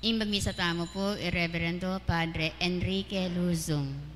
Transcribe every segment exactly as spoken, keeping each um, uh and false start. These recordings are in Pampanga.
Ing magmisa tamu pu i Reverendo Padre Enrique Luzon.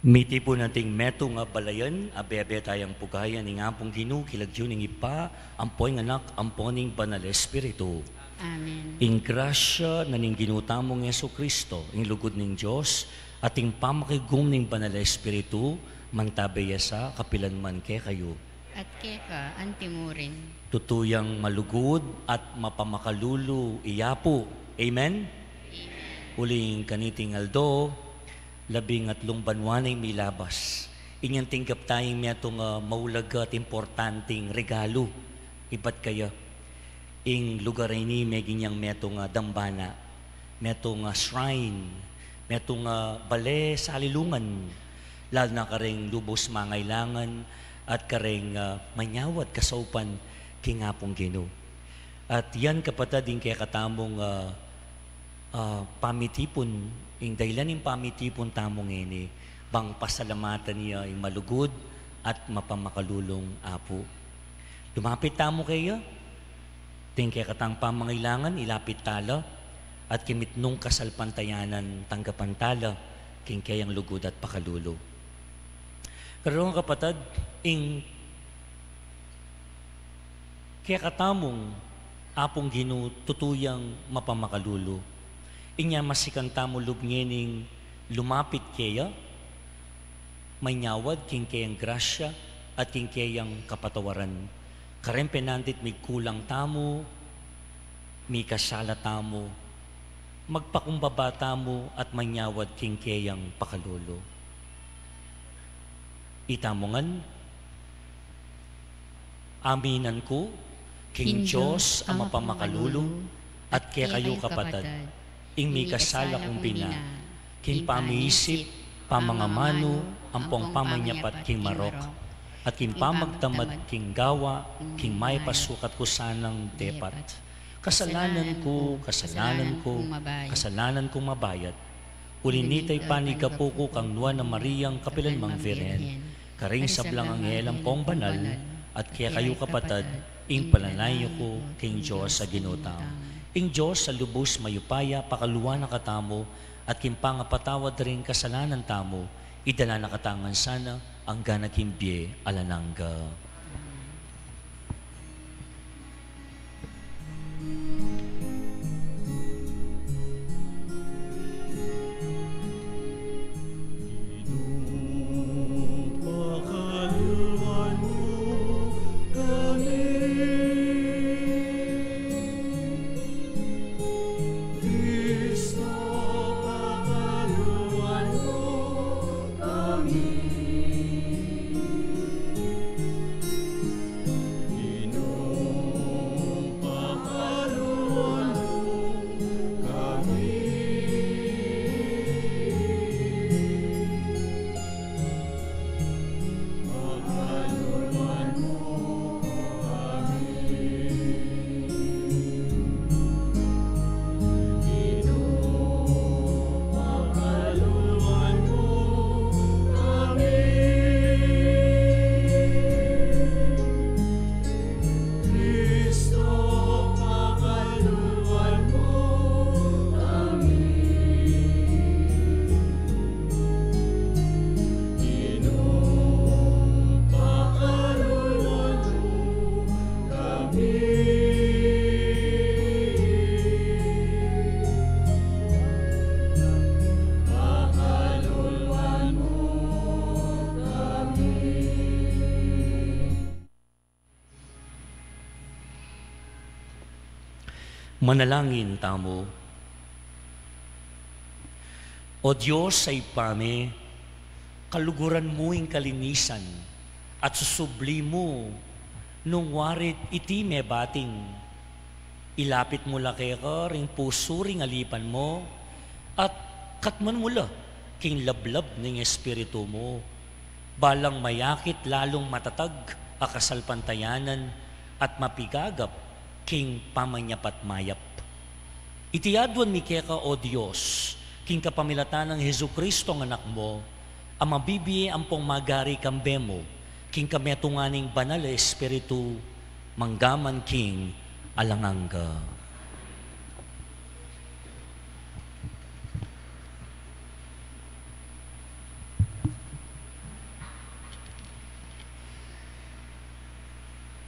Mitipun anting metung a balayan, abe-abe tayang pugayan ing Apung Ginu, king lagyu ning Ibpa, ampo ning Anak, ampo ning Banal Espiritu. Amen. Ing grasya na ning Ginu tamung Jesucristo, ing lugud ning Dios, at ing pamakigum ning Banal Espiritu, mantabe ya sa kapilan man kekayu. At keka antimurin. Tutu yang malugud at mapamakalulu i Apu. Amen? Amen. Uling kaniting aldo, labing atlung banua na ing milabas. Inyang tinggap tayang metung a maulaga at importanting regalu ibat kaya. Ing lugar a ini meging yang metung a dambana, metung a shrine, metung a bale salilungan, lalu na kareng lubus mangailangan at kareng, ah, manyawad kasaupan king Apung Ginu. At yan, kapatad, ing kekatamung, ah, ah, pamitipun, ing dahilan ning pamitipun tamu ngeni, bang pasalamatan ya ing malugud at mapamakalulung Apu. Lumapit tamu kaya. King kekatang pamangailangan, ilapit tala, at king mitmung kasalpantayanan, tanggapan tala, king keyang lugud at pakalulu. Karong kapatad, ing kekatamung Apung Ginu tutu yang mapamakalulu. Inya masikan tamu lub ngening lumapit keya, manyawad king keyang grasya at king keyang kapatawaran. Kareng penandit migkulang tamu, mikasala tamu, magpakumbaba tamu at manyawad king keyang pakalulu. Itamu ngan, aminan ku king Dios a mapamakalulu, at kekayu kapatad, ing mikasala kung bina, king pamiisip, pamangamanu, ampong pamanyapat king marok, at king pamagtamad king gawa, king mayap a sukat ku sanang depat. Kasalanan ku, kasalanan ku, kasalanan kung mabayat. Uli nita, ipanigapu ku kang Nuan a Mariang kapilan mang Virgen, karing sablang anghel ampong banal, at kekayu kapatad, ing panalangin yu ku king Dios a Ginu tamu. Ing Dios a lubus mayupaya, pakaluluan na katamu, at king pangapatawad da ring kasalanan tamu, idala na katamu ngan sana angga na king bie alang angga. Manalangin tamu. O Dios a Ibpa mi, kaluguran mu ing kalinisan at susubli mu nung wari't iti mebating. Ilapit mu la keka ring pusu ring alipan mu, at katmuan mu la king lablab ning Espiritu mu, balang mayakit lalung matatag a kasalpantayanan at mapigagap king pamanyapat mayap. Iti aduan mi keka, O Dios, king kapamilatan nang Jesucristo a Anak mu, a mabibie ampong magari kambe mu, king kametungan ning Banal a Espiritu, mangga man king alang angga.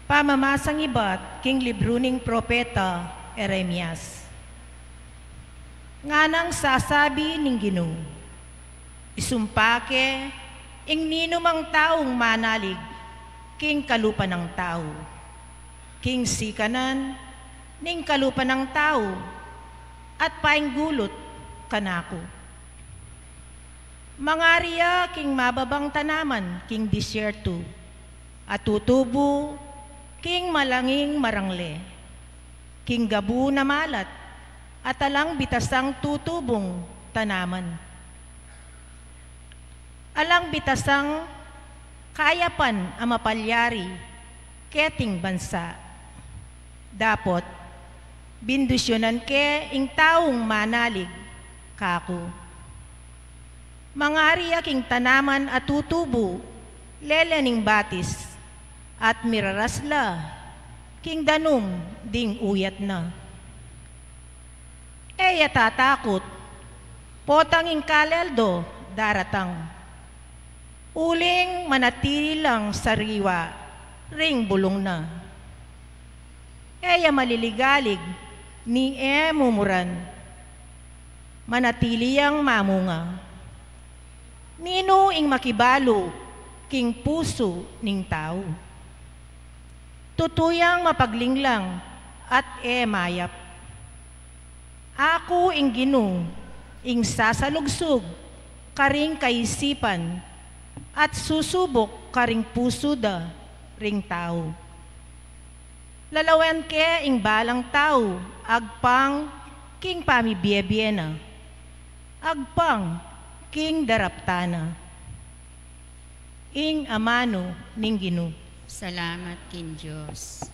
Pamamasang ibat king libru ning propeta Jeremias. Nganang sasabi ning Ginu, isumpa ke ing ninumang taung manalig king kalupa nang tau, king sikanan ning kalupa nang tau, at painggulut kanaku. Mangari ya king mababang tanaman king disyertu, a tutubu king malanging marangle, king gabu na malat, at alang bitasang tutubung tanaman. Alang bitasang kayapan a mapalyari keting bansa. Dapot, bindisyunan ke ing taung manalig kaku. Mangari ya king tanaman a tutubu lele ning batis, at miraras la king danum ding uyat na. E ya tatakut, potang ing kale aldo daratang. Uling manatili lang sariwa ring bulung na. E ya maliligalig ni e mumuran. Manatili yang mamunga. Ninu ing makibalu king pusu ning tau? Tutu yang mapaglinglang at e mayap. Aku ing Ginu, ing sasalugsug karing kaisipan at susubuk karing pusu da ring tau. Lalawen ke ing balang tau agpang king pamibiebie na, agpang king daraptan na. Ing amanu ning Ginu. Salamat king Dios.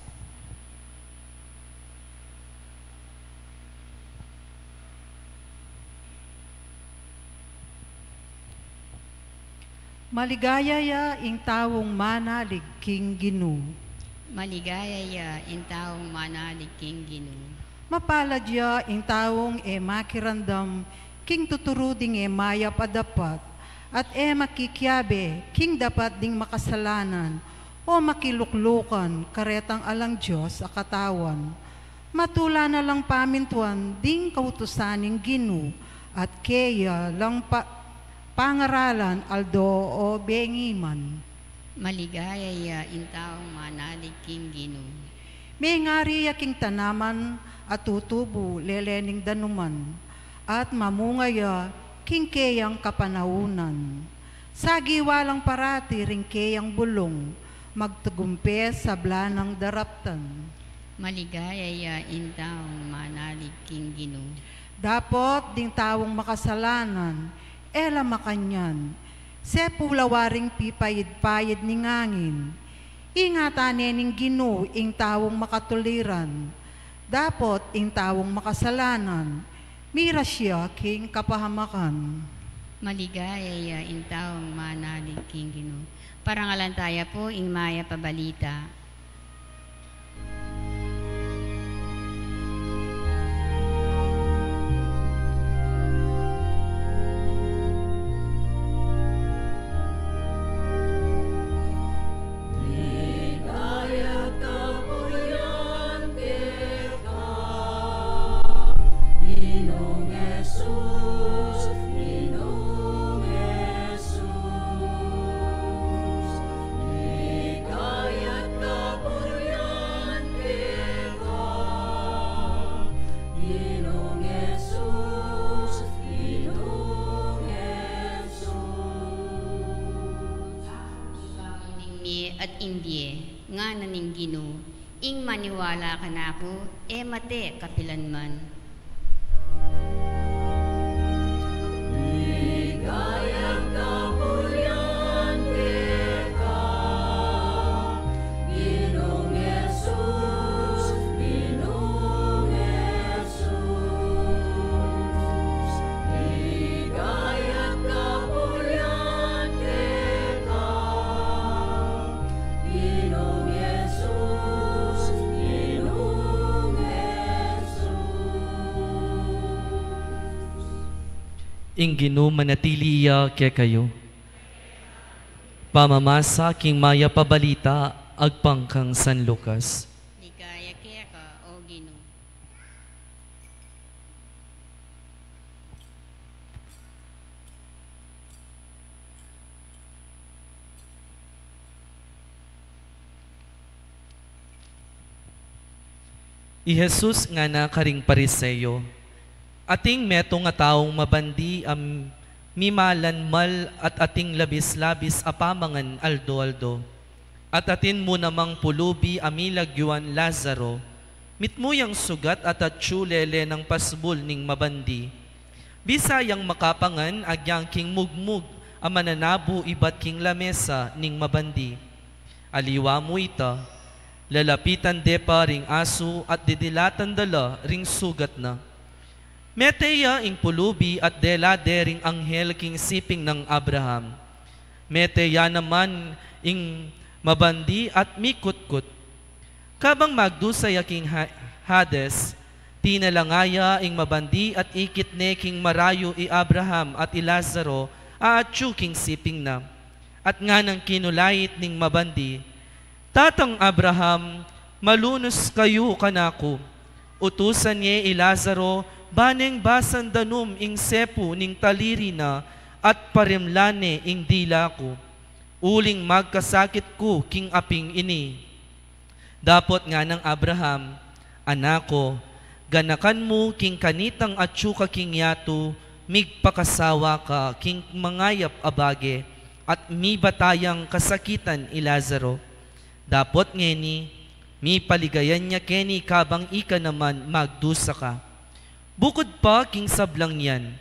Maligaya ya ing taung manalig king Ginu. Maligaya ya ing taung manalig king Ginu. Mapalad ya ing taung e makiramdam king tuturu ding e mayap a dapat, at e makikiabe king dapat ding makasalanan, o makiluklukan karetang alang Dios a katawan. Matula na lang pamintuan ding kautusan ning Ginu, at keya lang pa-, pangaralan aldo o bengi man. Maligaya ya ing taung manalig king Ginu. Mengari ya king tanaman a tutubu lele ning danuman, at mamunga ya king keyang kapanaunan. Sagiwa lang parati ring keyang bulung, magtagumpe sabla nang daraptan. Maligaya ya ing taung manalig king Ginu. Dapot ding taung makasalanan, e la makanyan, sepulawa ring pipayid-payid ning angin. Ingatan ne ning Ginu ing taung makatuliran, dapot ing taung makasalanan, miras ya king kapahamakan. Maligaya ya ing taung manalig king Ginu. Parangalan taya pu ing mayap a balita. Ning mie at ing bie, ngana ning Ginu, ing maniwala kanaku, e mate kapilanman. Ing Ginu manatili ya kekayu. Pamamasa king mayap a balita agpang kang San Lucas. Ligaya keka, O Ginu. I Jesus ngana karing Pariseo, ating metung a taung mabandi a mimalanmal at ating labis-labis a pamangan aldo-aldo. At atin mu namang pulubi a milagyuan Lazaro, mitmu yang sugat at atyu lele nang pasbul ning mabandi. Bisa yang makapangan agyang king mugmug a mananabu ibat king lamesa ning mabandi. Aliwa mu ita, lalapitan de pa ring asu at didilatan da la ring sugat na. Mete ya ing pulubi at dela de ring anghel king siping nang Abraham. Mete ya naman ing mabandi at mikutkut. Kabang magdusa ya king Ha-, Hades, tinalanga ya ing mabandi at ikit ne king marayu i Abraham at i Lazaro a atyu king siping na. At nganang kinulait ning mabandi, "Tatang Abraham, malunus kayu kanaku. Utusan ye i Lazaro ba neng basan danum ing sepu ning taliri na at parimlan ne ing dila ku, uling magkasakit ku king aping ini." Dapot nganang Abraham, "Anak ku, ganakan mu king kanitang atyu ka king yatu, migpakasawa ka king mangayap a bage, at miba tayang kasakitan i Lazaro. Dapot ngeni, mipaligayan ya keni kabang ika naman magdusa ka." Bukud pa king sablang yan,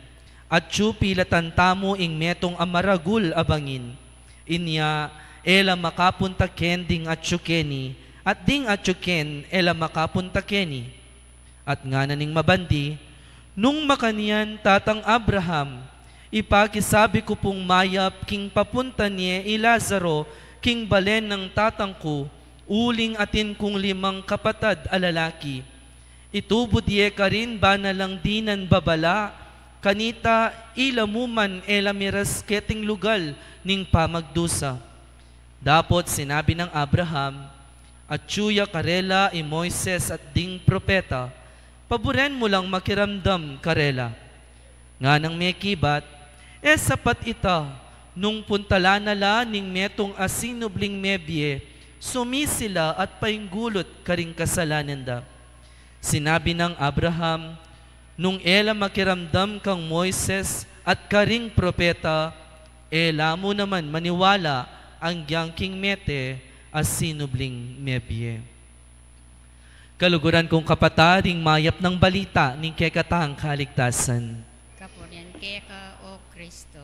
atyu pilatan tamu ing metung a maragul a bangin. Inya, e la makapunta ken ding atyu keni, at ding atyu ken e la makapunta keni. At ngana ning mabandi, "Nung makanyan, Tatang Abraham, ipakisabi ku pung mayap king papuntan ye i Lazaro king balen nang tatang ku, uling atin kung limang kapatad a lalaki. Itubud ye karin ba na lang dinan babala, kanita ila mu man e la miras keting lugal ning pamagdusa." Dapot sinabi nang Abraham, "Atyu ya karela i Moises at ding propeta, paburen mu lang makiramdam karela." Nganang mekibat, "E sapat ita, nung puntalan na la ning metung a sinubling mebie, sumisi la at painggulut karing kasalanan da." Sinabi nang Abraham, "Nung e la makiramdam kang Moises at karing propeta, e la mu naman maniwala anggiyang king mete a sinubling mebie." Kaluguran kung kapatad, ing mayap nang balita ning kekatang kaligtasan. Kapurian keka, O Kristo.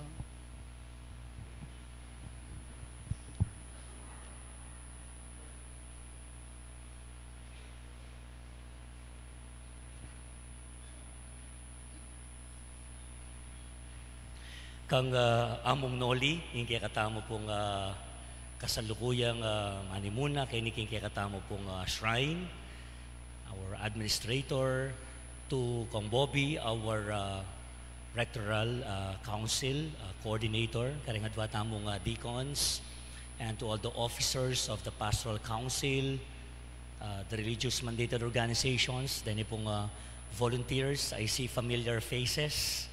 Kang, ah, Among Noli, ing kekatamu pung, ah, kasalukuyang, ah, manimuna, keni king kekatamu pung, ah, shrine, our administrator, to Kong Bobby, our, ah, rectoral, ah, council, ah, coordinator, kareng adwa tamung, ah, deacons, and to all the officers of the pastoral council, uh, the religious mandated organizations, deni pung, uh, volunteers, I see familiar faces.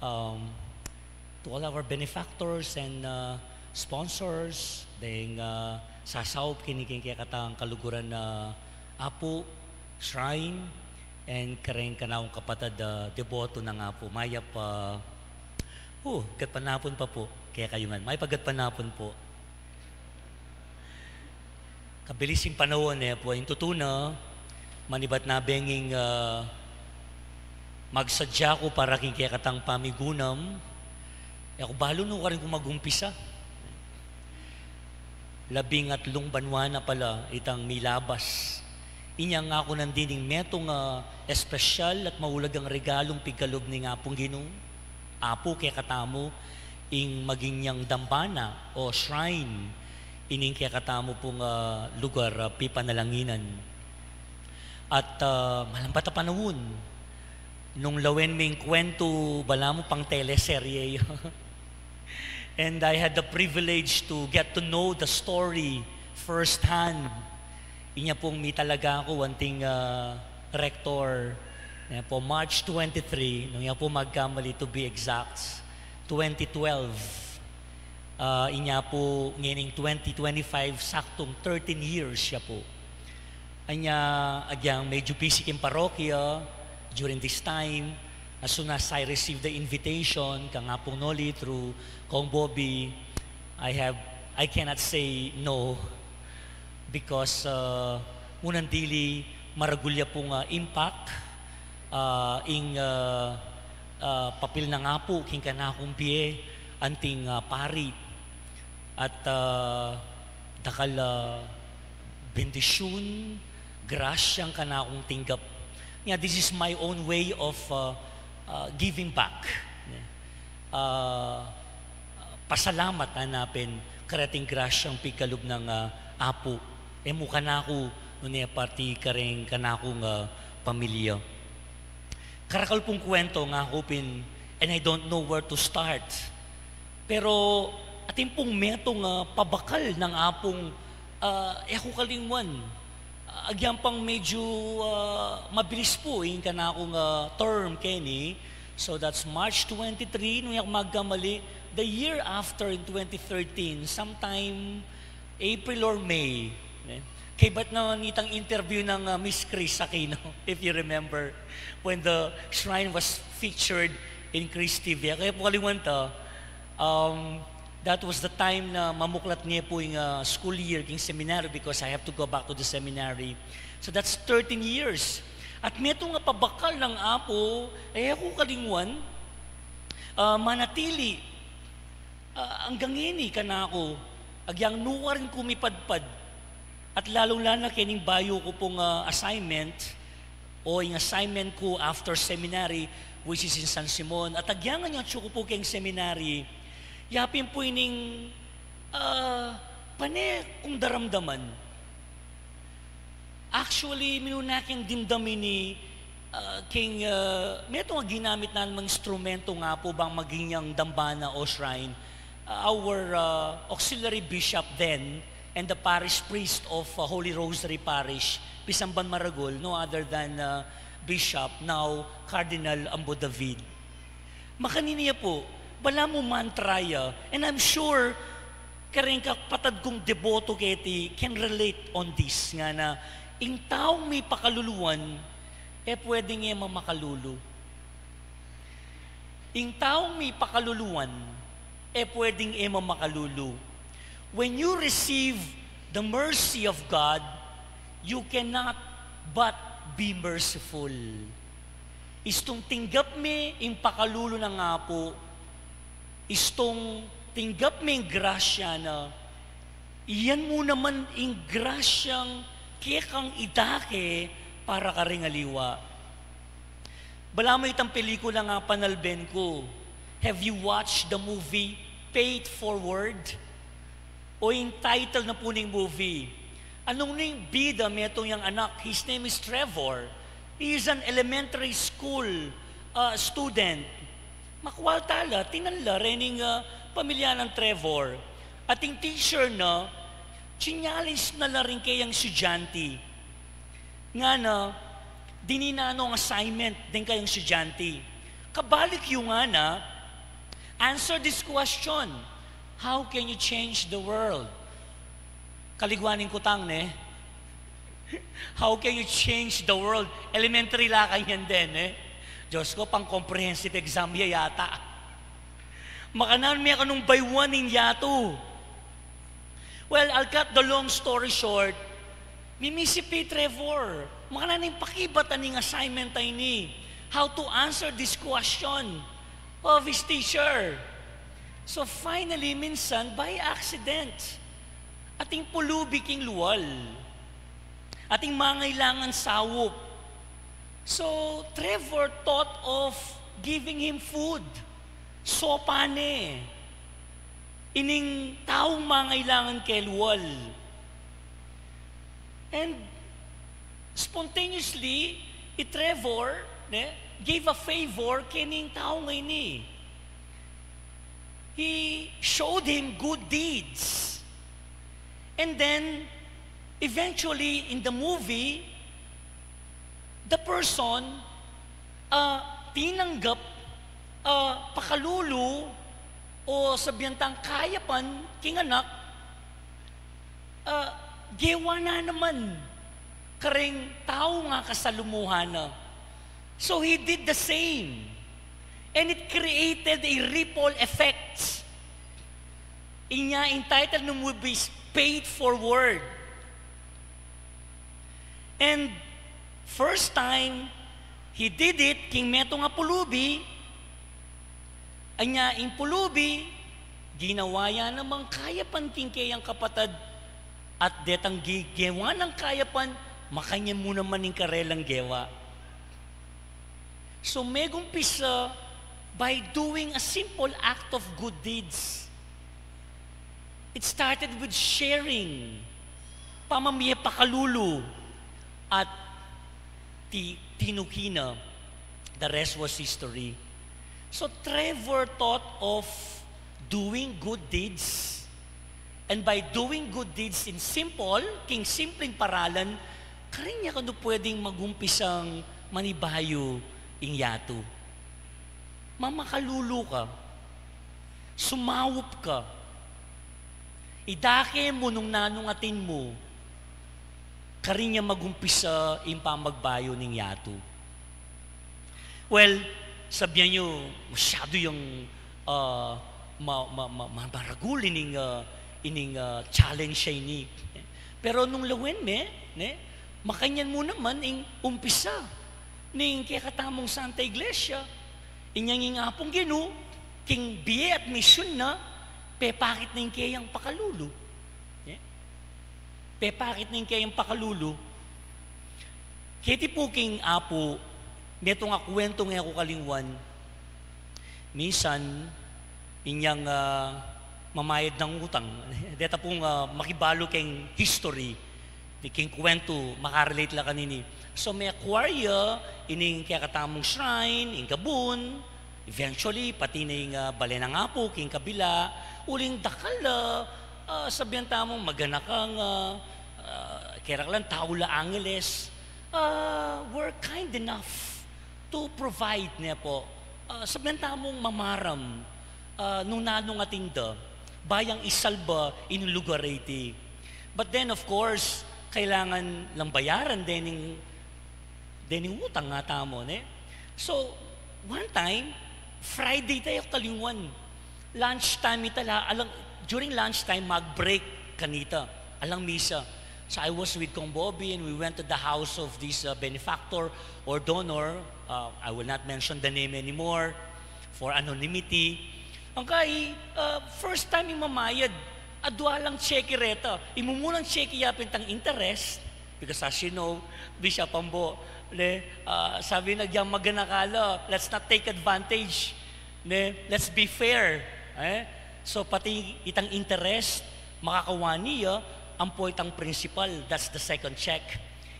Um, to all our benefactors and, uh, sponsors, deng, uh, sasaup keni king kekatang kaluguran a apu, shrine, and kareng kanaung kapatad a deboto nang Apu. Mayap, uh, uh, gatpanapun pa pu, kekayu ngan. Mayap a gatpanapun pu. Kabilis ing panaun, e pu, ing tutu na, manibat na beng ing, ah, magsadya ku para king kekatang pamigunam, e ku balu nu karin ku magumpisa. Labing atlung banua na pala itang milabas. Inya ngana ku nandin ing metung a espesyal at maulagang regalung pigkalub ning Apung Ginu. Apu, kekatamu, ing maging yang dambana o shrine, ining kekatamu pung, ah, lugar, ah, pipanalanginan. At, ah, malambat a panaun, nung lawen ming kwentu, balamu pang teleserye yu. And I had the privilege to get to know the story firsthand. Inya pung mitalaga ku anting, ah, rector, inya pu March twenty-three, nung inya pu magkamali, to be exact, twenty twelve. Ah, inya pu ngening twenty twenty-five, saktung thirteen years ya pu. Anya, agyang medyo busy king parokya during this time. As soon as I received the invitation kang Apung Noli through Kong Bobby, I have, I cannot say no because, uh, unang dili maragul ya pung, uh, impact, uh, ing, uh, uh, papil nang Apu king kanakung bie anting, uh, pari. At, ah, dakal, ah, bendisyun, grasyang kanakung tinggap. Nya, this is my own way of, ah, ah, giving back. Ah, pasalamat, hanapin, kareting grasyang pigkalub nang, ah, Apu. E mu kanaku nune pati kareng kanakung pamilya. Karakal pung kwento ngaku pin, and I don't know where to start. Pero atin pung metung a pabakal nang apung, ah, e ku kalingwan. Ah, agyang pang medyo, ah, mabilis pu ing kanakung, ah, term keni. So that's March twenty-three, nung e ku magkamali, the year after in twenty thirteen, sometime April or May, ne? Kaybat na nitang interview nang, ah, Miss Chris Aquino, if you remember, when the shrine was featured in Chris T V. Kaya pu kalingwan ta, um, that was the time na mamuklat ne pu ing, ah, school year king seminary because I have to go back to the seminary. So that's thirteen years. At metung a pabakal nang apu, e ku kalingwan, ah, manatili, ah, anggang ngeni kanaku, agyang nukarin ku mipadpad, at lalung-lalu na kening bayu ku pung, ah, assignment, o ing assignment ku after seminary, which is in San Simon, at agyang anyang atsu ku pu keng seminary, yapin pu ining, ah, pane kung daramdaman. Actually, minuna keng dimdam ini, ah, keng, ah, metung a ginamit naming instrumento ngapu bang maging yang dambana o shrine. Ah, our, ah, auxiliary bishop then and the parish priest of, ah, Holy Rosary Parish, Pisamban Maragul, no other than, ah, Bishop, now Cardinal Ambo David. Makanini ya pu, balamu mantra ya, and I'm sure kareng kapatad kung deboto keti can relate on this, ngana, ing taung mipakaluluan, e pwedeng e mamakalulu. Ing taung mipakaluluan, e pwedeng e mamakalulu. When you receive the mercy of God, you cannot but be merciful. Istung tinggap me ing pakalulu nang apu, istung tinggap me ing grasya na, iyan mu naman ing grasyang kekang idake para karing aliwa. Balamu itang pelikula nga panalben ku. Have you watched the movie Pay It Forward? O ing title na pu ning movie. Anung ning bida metung yang anak, his name is Trevor. He is an elementary school, uh, student. Makwal tala, tinan la rening, uh, pamilya nang Trevor. At ing teacher na, challenge na la ring kayang estudyante. Ngana, dinan na nong assignment deng kayang estudyante. Kabalik yu ngana, answer this question. How can you change the world? Kaligwan ning kutang, ne? How can you change the world? Elementary la kanyan din, eh. Diyos ko, pang comprehensive exam ya yata. Makananu me kanung baywan ning yatu? Well, I'll cut the long story short. Mimisi pu i Trevor. Makananu ing pakibat ning assignment a ini? How to answer this question of his teacher? So finally, minsan, by accident, ating pulubi king lual. Ating mangailangan saup. So Trevor thought of giving him food. Sopan ne ining taung mangailangan keng lual. And spontaneously, i Trevor, ne, gave a favor kening taung ini. He showed him good deeds. And then, eventually, in the movie, the person, ah, tinanggap, ah, pakalulu o sabian tang kayapan king anak, ah, gewa na naman kareng taung kasalumuhan na. So he did the same. And it created a ripple effect. Inya ing title nung movie is Pay It Forward. And first time, he did it king metung a pulubi. Anya ing pulubi, ginawa ya namang kayapan king keyang kapatad, at detang gi-, gewa nang kayapan, makanyan mu naman ing karelang gewa. So, megumpisa by doing a simple act of good deeds. It started with sharing. Pamamie pakalulu. At ti-, tinuki na, the rest was history. So Trevor thought of doing good deeds. And by doing good deeds in simple, king simpleng paralan, karin ya kanu pwedeng magumpisang manibayu ing yatu. Mamakalulu ka, sumaup ka, idake mu nung nanung atin mu, karin ya magumpisa ing pamagbayu ning yatu. Well, sabian yu, masyadu yang, ah, ma-, ma-, ma-, ma-, maragul ining, ah, ining, ah, challenge a ini. Pero nung lawen me, ne, makanyan mu naman ing umpisa ning kekatamung Santa Iglesia. Inyang ing Apung Ginu, king bie at misyun na, pepakit na ing keyang pakalulu. Ne? Pepakit na ing keyang pakalulu. Keti pu king Apu, metung a kuwentu e ku kalingwan. Minsan, inyang, ah, mamayad nang utang. Deta pung, ah, makibalu keng history, king kuwentu, makarelate la kanini. So, me-acquire ya ining kekatamung shrine, ing gabun, eventually, pati na ing, ah, bale nang Apu, king kabila, uling dakal, ah, ah, sabian tamu, maganaka, ah, ah, keraklan tau la Angeles, ah, were kind enough to provide, ne po. Ah, sabian tamung mamaram, ah, nung nanung atin da, ba yang isalba ing lugar a iti. But then, of course, kailangan lang bayaran dening, dening utang, ngatamu, ne? So, one time, Friday tayu, kalingwan. Lunch time ita la, alang, during lunch time, mag-break kanita, alang misa. So I was with Kong Bobby and we went to the house of this, uh, benefactor or donor. Uh, I will not mention the name anymore for anonymity. Ang kai, uh, first time ing mamayad, adua lang tseke reta. Ing mumunang tseke ya pin itang interest, because as you know, Bishop Ambo, ne, uh, sabi na, "Agyang maganaka la, let's not take advantage." Ne? Let's be fair. Eh? So, pati itang interest, makakawani ya, ampo itang principal, that's the second check.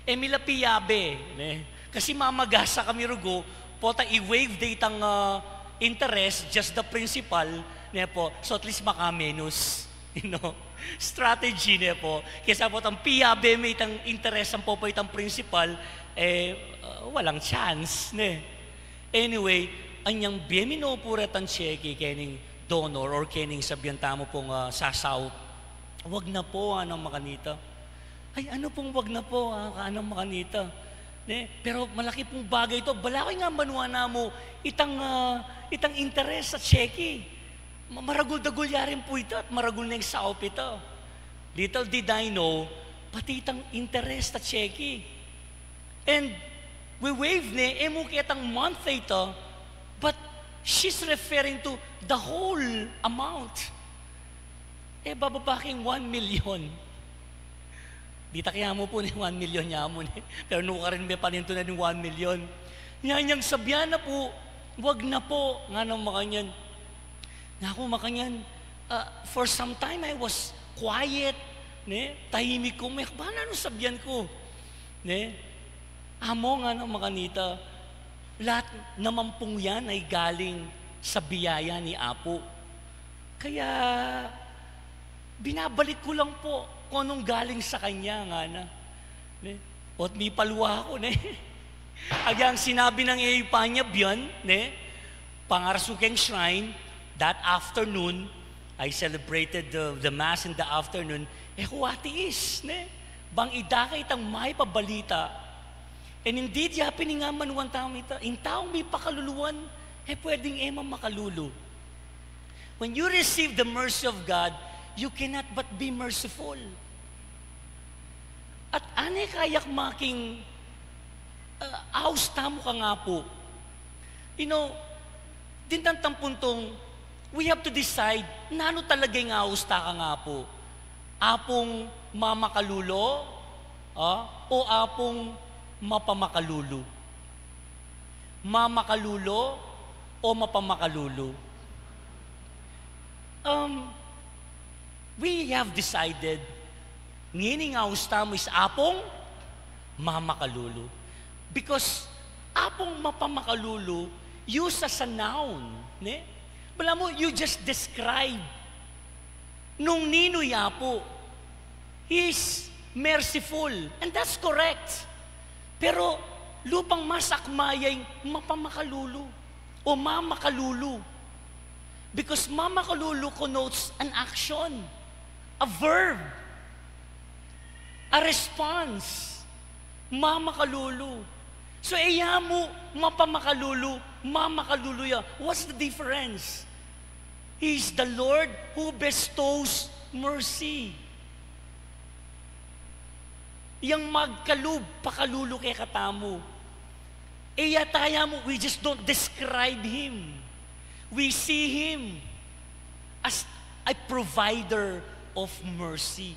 E mi la piyabe, ne? Kasi mamagasa kami rugu, pota i-waive de itang, ah, interest, just the principal, ne po? So, at least makamenus. You know? Strategy, ne po? Kesa potang piyabe mi itang interest, ampo pa itang principal, eh, ah, walang chance, ne? Anyway, anyang bie mi no pu retang tseke kening donor or kening sabian tamu pung, ah, sasaup. "Wag na po," nganang makanita. "Ay, ano pong wag na po, ah?" nganang makanita. Ne? "Pero malaki pong bagay ito. Balaku ing banua namu, itang, ah, itang interes a tseke. Ma-, maragul-dagul ya rin po ita at maragul na ing saup ita." Little did I know, pati itang interes a tseke. And we-waive ne, e mu ketang month ita, but she's referring to the whole amount. E, bababa king one million. Ditak ya mu pu ne, one million ya mu ne. Pero nukarin me panintunan ing one million. Nyanyang sabian na pu, "Wag na po," nganang makanyan. Naku, makanyan, ah, for some time, I was quiet, ne? Tahimik ku, "Mekba, nanu sabian ku?" Ne? "Amo," nganang makanita, "lahat naman pong yan ay galing sa biyaya ni Apu. Kaya, binabalik ko lang po kung anong galing sa kanya," ngana. Ne? Ot mipalwa ku, ne? Agyang sinabi nang e yu pa nya biyan, ne? Pangarasu keng shrine, that afternoon, I celebrated the, the mass in the afternoon. E ku atiis, ne? Bang idake itang maipabalita. And indeed, ya pin ing amanuan tamu ita, ing taung mipakaluluan, e pwedeng e mamakalulu. When you receive the mercy of God, you cannot but be merciful. At ane kayang maging, uh, aus tamu kang Apu. You know, dintang tang puntung, we have to decide, nanu talaga ing aus ta kang Apu? Apung mamakalulu, ah, o apung mapamakalulu? Mamakalulu o mapamakalulu? Um, we have decided, ngeni ing aus tamu is apung Mamakalulu. Because Apung mapamakalulu, used as a noun, ne? Balamu, you just describe nung ninu i Apu. He is merciful, and that's correct. Pero lupang mas akma ya ing mapamakalulu o mamakalulu. Because mamakalulu connotes an action, a verb, a response. Mamakalulu. So, e ya mu mapamakalulu, mamakalulu ya. What's the difference? He is the Lord who bestows mercy. Yang magkalub, pakalulu kekatamu. E ya taya mu, we just don't describe him. We see him as a provider of mercy.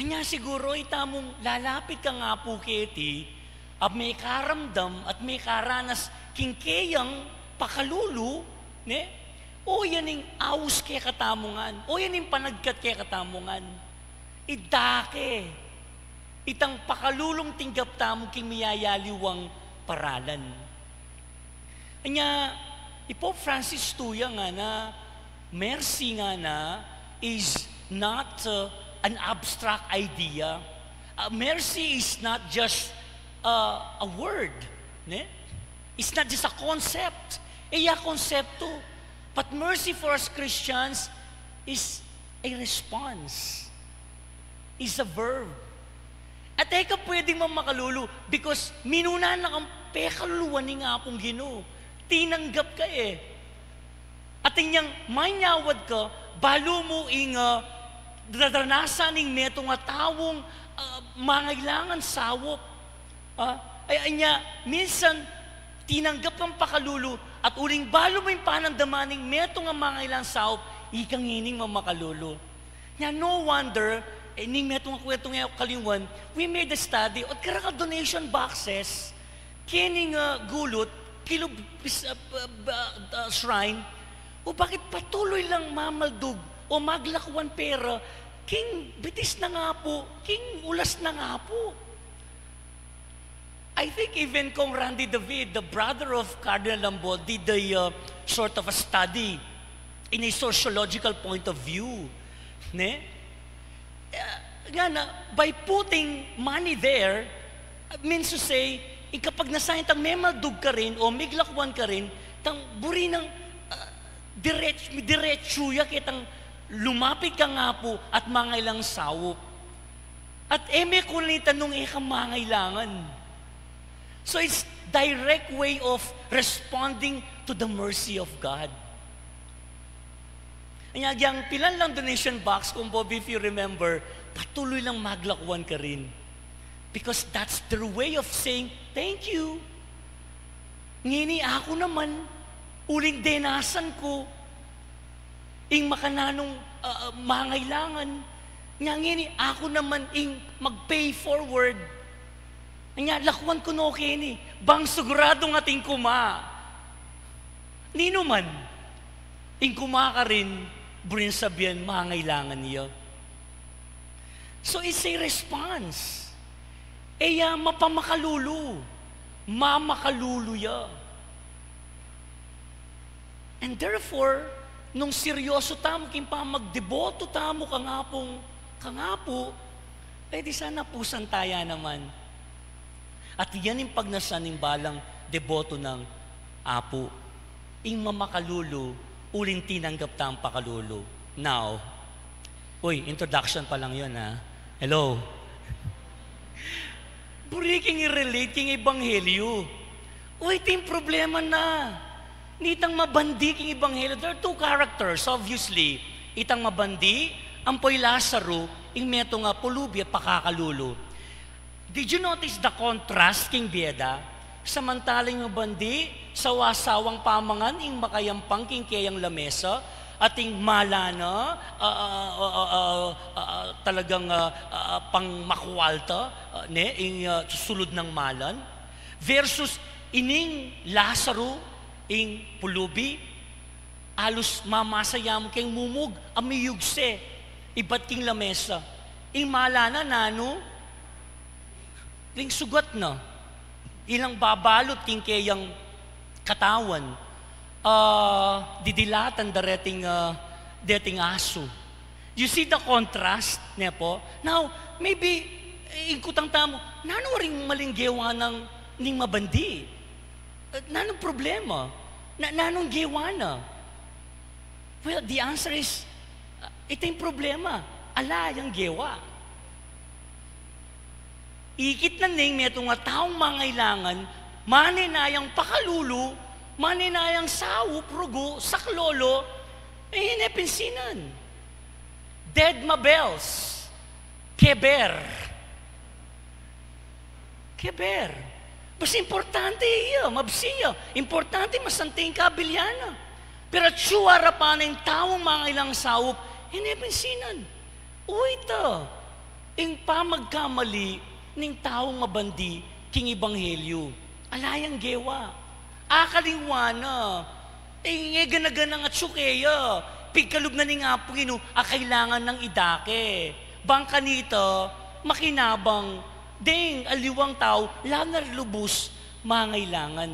Anya siguru, itamung lalapit kang Apu keti, at mekaramdam at mekaranas king keyang pakalulu, ne? O yan ing aus kekatamu ngan, o yan ing panagkat kekatamu ngan. Idake itang pakalulung tinggap tamu king miyayaliwang paralan. Anya, i Pope Francis tuya ngana, mercy ngana is not, uh, an abstract idea. Uh, mercy is not just, uh, a word, ne? It's not just a concept. E ya konseptu. But mercy for us Christians is a response, is a verb. At e ka pwedeng mamakalulu because minuna na kang pekaluluan ning Apung Ginu. Tinanggap ka e. At inyang manyawad ka, balu mu ing, ah, daranasan ning metung a taung, ah, mangailangan saup. Ah, ay, anya, minsan, tinanggap kang pakalulu, at uling balu mu ing panandaman ning metung a mangailangan saup, ika ngening mamakalulu. Nya, no wonder, e, ning metung a kwentong e kalingwan, we made a study, at karaka donation boxes, kening, ah, gulut, kilub, pis-, ah, ah, ah, ah, shrine, o bakit patuloy lang mamaldug o maglakwan pera, king bitis nang Apu, king ulas nang Apu. I think even Kong Randy David, the brother of Cardinal Lambon, did a, uh, sort of a study in a sociological point of view. Ne? Eh, ngana, by putting money there, uh, means to say, ing kapag nasayang tang memaldug karin o miglakwan karin, tang buri nang, uh, direts-, diretsu ya ketang lumapit kang Apu at mangailangan saup. At e me kunan ita nung e ka mangailangan. So it's direct way of responding to the mercy of God. Anya, agyang pilan lang donation box, Kong Bobby, if you remember, patuloy lang maglakwan karin. Because that's their way of saying, "Thank you. Ngeni aku naman, uling denasan ku ing makananung, ah, ah, mangailangan. Nya ngeni aku naman ing mag-pay forward. Nya lakwan ku no keni, bang siguradung atin kuma." Ninu man, ing kuma karin, buring sabian, mangailangan ya. So it's a response. E ya mapamakalulu, mamakalulu ya. And therefore, nung seryoso tamu king pamagdeboto tamu kang Apung, kang Apu, e di sana pusan taya naman. At yan ing pagnasan ning balang deboto nang Apu. Ing mamakalulu, uling tinanggap tang pakalulu. Now, uy, introduction pa lang yun, ha? Hello? Buri king i-relate king ebanghelyo. Uy, iti ing problema na. Nitang mabandi king ebanghelyo, there are two characters, obviously. Itang mabandi, ampo i Lazaro, ing metung a pulubi at pakakalulu. Did you notice the contrast king bie da? Samantalang ing mabandi, sawa-sawang pamangan ing makayampang king keyang lamesa, at ing mala na, ah, ah, ah, ah, ah, ah, talagang, ah, ah, pangmakualta, ah, ne, ing, ah, susulud nang malan. Versus ining Lazaro, ing pulubi, alus mamasa ya mu keng mumug a miyugse ibat king lamesa. Ing mala na nanu, Ring sugat na, ilang babalut king keyang katawan, ah, didilatan da reting, ah, deting asu. You see the contrast, ne po? Now, maybe, eh, ing kutang tamu, nanu ring maling gewa nang ning mabandi? Eh, nanung problema? Na, nanung gewa na? Well, the answer is, ah, ita ing problema. Ala yang gewa. Ikit na ning metung a taung mangailangan, mane na yang pakalulu, mane na yang saup, rugu, saklolo, e ne pinsinan. Dead mabels, keber. Keber. Basta importante iya, mabsi ya. Importante masanting kabilyan na. Pero atsu arapan ing taung mangailangan saup, e ne pinsinan. Uy ta, ing pamagkamali ning taung mabandi king ebanghelyu. Ala yang gewa. Akalingwan na. E, e gana-gana ngan atsu keya. Pigkalub na ning Apung Ginu a kailangan nang idake. Bang kanita, makinabang deng aliwang tau, lalo na ring lubus mangailangan.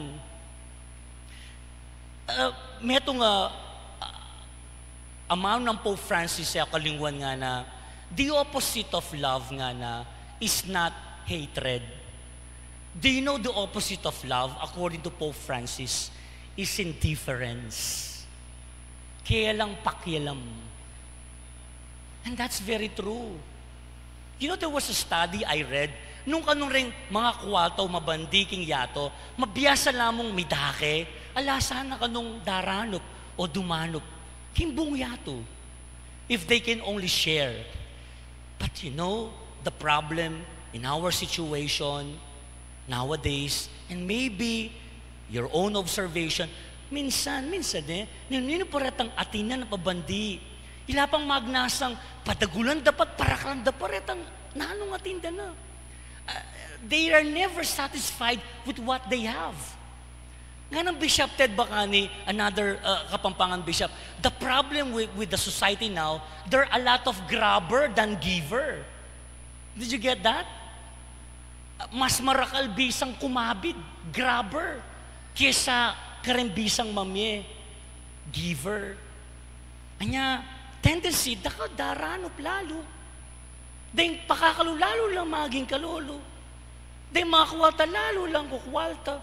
Ah, metung a, ah, amanu nang Pope Francis, e ku kalingwan, ngana, the opposite of love, ngana, is not hatred. Do you know the opposite of love, according to Pope Francis, is indifference. Kaya lang pakialam. And that's very true. You know, there was a study I read, nung kanung reng mangakwalta o mabandi king yatu, mabiasa la mung midake, ala sana kanung daranup o dumanup king buung yatu. If they can only share. But you know, the problem in our situation nowadays, and maybe your own observation, minsan, minsan e, ninu-ninu pa retang atin na a mabandi. Ila pang magnasang padagulan da pa, paraklan da pa retang nanung atin da na. Ah, they are never satisfied with what they have. Nganang Bishop Ted Bacani, another, ah, Kapampangan bishop, the problem with, with the society now, there are a lot of grabber than giver. Did you get that? Mas marakal bisang kumabid, grabber, kesa kareng bisang mamie, giver. Anya, tendency, dakal daranup lalu. Deng pakakalulu lalu lang maging kalulu. Deng mangakwalta lalu lang kukwalta.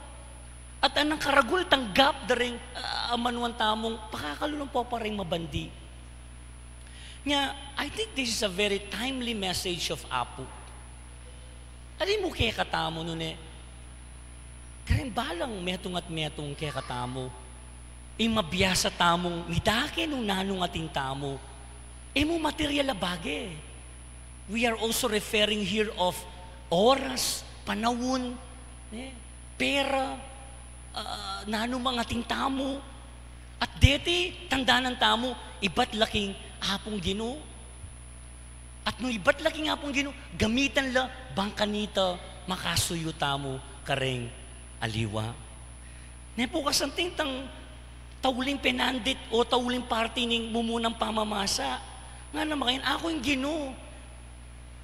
At anang karagul tanggap da ring, ah, amanuan tamung pakakalulu pa ring mabandi. Nya, I think this is a very timely message of Apu. Ali mu kekatamu nune, kareng balang metung at metung kekatamu, ing mabiasa tamung midake nung nanung atin tamu, e mu material a bage. We are also referring here of oras, panaun, e, pera, ah, nanumang atin tamu. At deti, tandanan tamu, ibat la king Apung Ginu. At nung ibat la king Apung Ginu, gamitan la bang kanita makasuyu tamu kareng aliwa. Ne pu kasanting tang tauling penandit o tauling parti ning mumunang pamamasa. Ngana, makain, aku ing Ginu.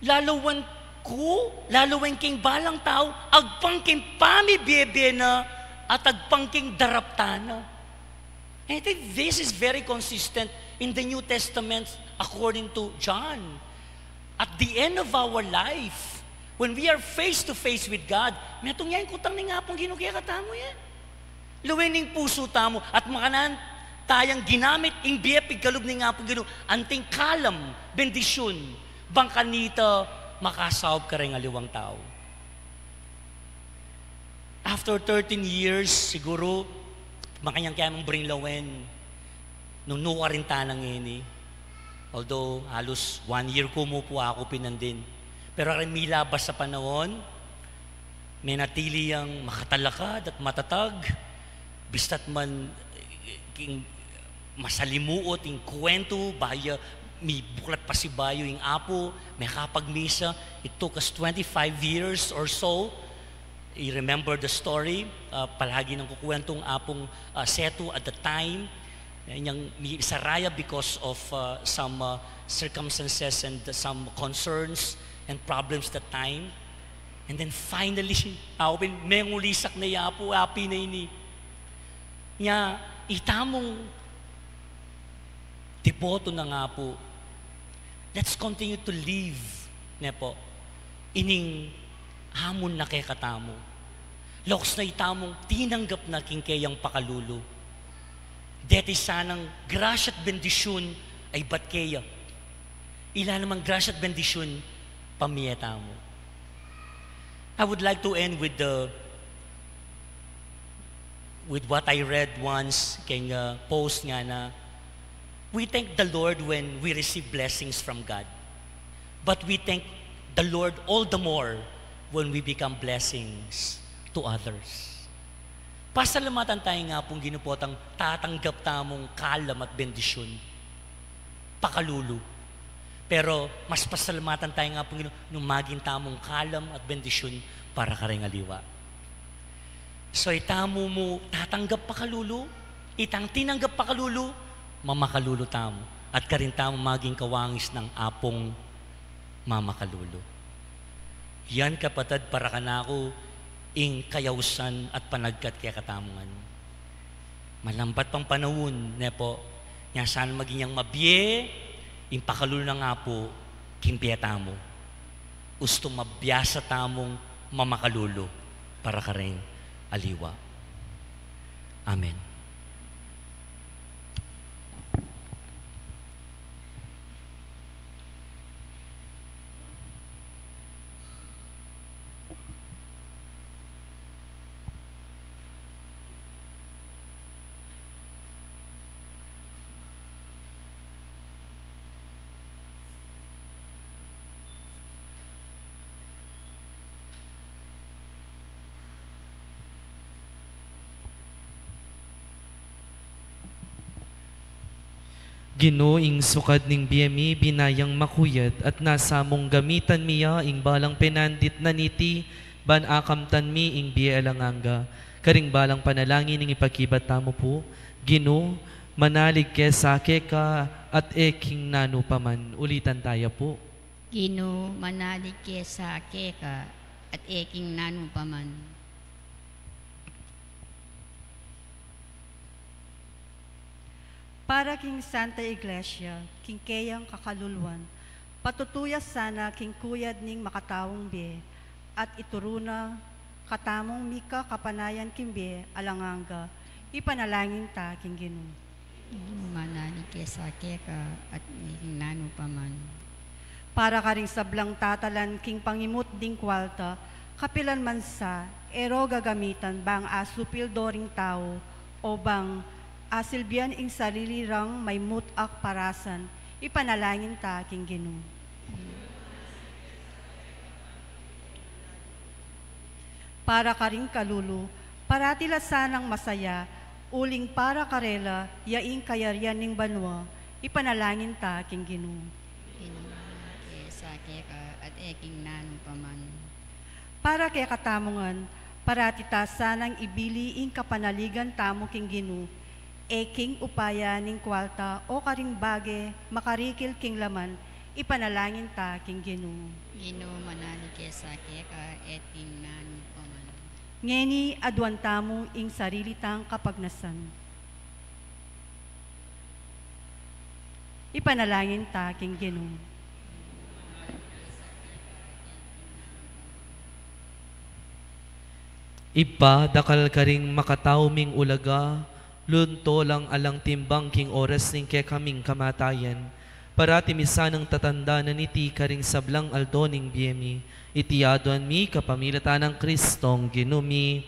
Lalawan ku, lalawan king balang tau, agpang king pamibie-bie na, at agpang king daraptan na. And I think this is very consistent in the New Testament according to John. At the end of our life, when we are face to face with God, metung ya ing kutang ning Apung Ginu kekatamu ya. Lawen ing pusu tamu at makananu tayang ginamit ing bie pigkalub ning Apung Ginu, anting kalam, bendisyun, bang kanita makasaup kareng aliwang tau. After thirteen years, siguru, makanyan kaya mung bring lawen, nung nukarin tana ngeni. Although, halos one year ku mu pu aku pinandin. Pero kareng milabas a panaun, menatili yang makatalakad at matatag, bista't man, eh, king masalimuot ing kuwentu, bayu ya mibuklat pasibayu ing apu, mekapagmisa. It took us twenty-five years or so. I remember the story, ah, palagi nang kukuwentong Apung, ah, Setu at the time. Inyang misaraya because of, ah, some, ah, circumstances and some concerns and problems that time. And then finally, aku pin mengulisak na ya pu, api na ini. Nya, itamung deboto na nga pu, let's continue to live, ne pu, ining amun na kekatamu. Loks na itamung tinanggap na king keyang pakalulu. Deti sanang grasya at bendisyun ay bat keya. Ila namang grasya at bendisyun pamie tamu. I would like to end with the, with what I read once keng, uh, post nga na, we thank the Lord when we receive blessings from God. But we thank the Lord all the more when we become blessings to others. Pasalamatan tamu nga pung Ginu potang tatanggap tamung kalam at bendisyun pakalulu. Pero mas pasalamatan tamu nga pung Ginu nung maging tamung kalam at bendisyun para kareng aliwa. So itamu mu tatanggap pakalulu, itang tinanggap pakalulu, mamakalulu tamu. At karin tamu maging kawangis nang Apung mamakalulu. Yan, kapatad, para kanaku, ing kayausan at panagkat kekatamu ngan. Malambat pang panaun, ne pu, nya sana maging yang mabie ing pakalulu nang Apu king bie tamu. Ustu mabiasa tamung mamakalulu para kareng aliwa. Amen. Ginu, ing sukad ning bie mi, binayang makuyad, at nasa mung gamitan mi ya ing balang penandit na niti, ban akamtan mi ing bie alang angga. Karing balang panalangin ning ipakibat tamu pu, Ginu, manalig ke sa keka at e king nanu pa man. Ulitan taya pu. Ginu, manalig ke sa keka at e king nanu pa man. Para king Santa Iglesia, king keyang kakaluluan, patutu ya sana king kuyad ning makataung bie, at ituru na katamung mika kapanayan king bie alang angga, ipanalangin ta king Ginu. Ginu, manalig ke sa keka at king nanu pa man. Para karing sablang tatalan king pangimut ding kualta, kapilan man sa, e ro gagamitan bang asupil do ring tau, o bang asilbian ing sarili rang maymut a kaparasan, ipanalangin ta king Ginu. Para karing kalulu, parati la sanang masaya, uling para karela, ya ing kayarian ning banua, ipanalangin ta king Ginu. Ginu, manalig ke sa keka at e king nanu pa man. Para kekatamu ngan, parati ta sanang ibili ing kapanaligan tamu king Ginu, e king upaya ning kualta o karing bage makarikil king laman, ipanalangin ta king Ginu. Ginu, manalig ke sa keka at king nanu pa man. Ngeni aduan tamu ing sarili tang kapagnasan. Ipanalangin ta king Ginu. Ibpa, dakal karing makatau ming ulaga, lunto lang alang timbang king oras ning kekaming kamatayan. Parati mi sanang tatandanan iti karing sablang aldo ning bie mi. Iti aduan mi kapamilatan nang Kristong Ginu mi.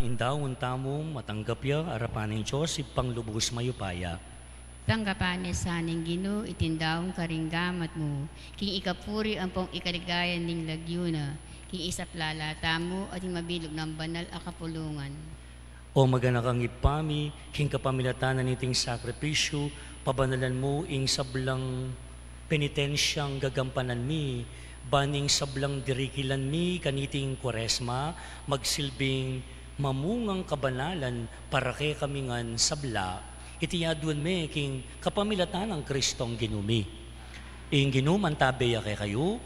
Ing daun tamu, matanggap ya arapan ning Dios, Ibpang lubus mayupaya. Tanggapan na sa ning Ginu iting daun karing gamat mu, king ikapuri ampong ikaligaya ning lagyu na, king isaplala tamu at ing mabilug nang banal a kapulungan. O maganakang Ibpa mi, king kapamilatan na niting sakripisyu, pabanalan mu ing sablang penitensyang gagampanan mi, ban ing sablang dirikilan mi kaniting Kuaresma, magsilbing mamungang kabanalan para kekami ngan sabla. Iti aduan mi king kapamilatan nang Kristong Ginu mi. Ing Ginu mantabe ya kekayu.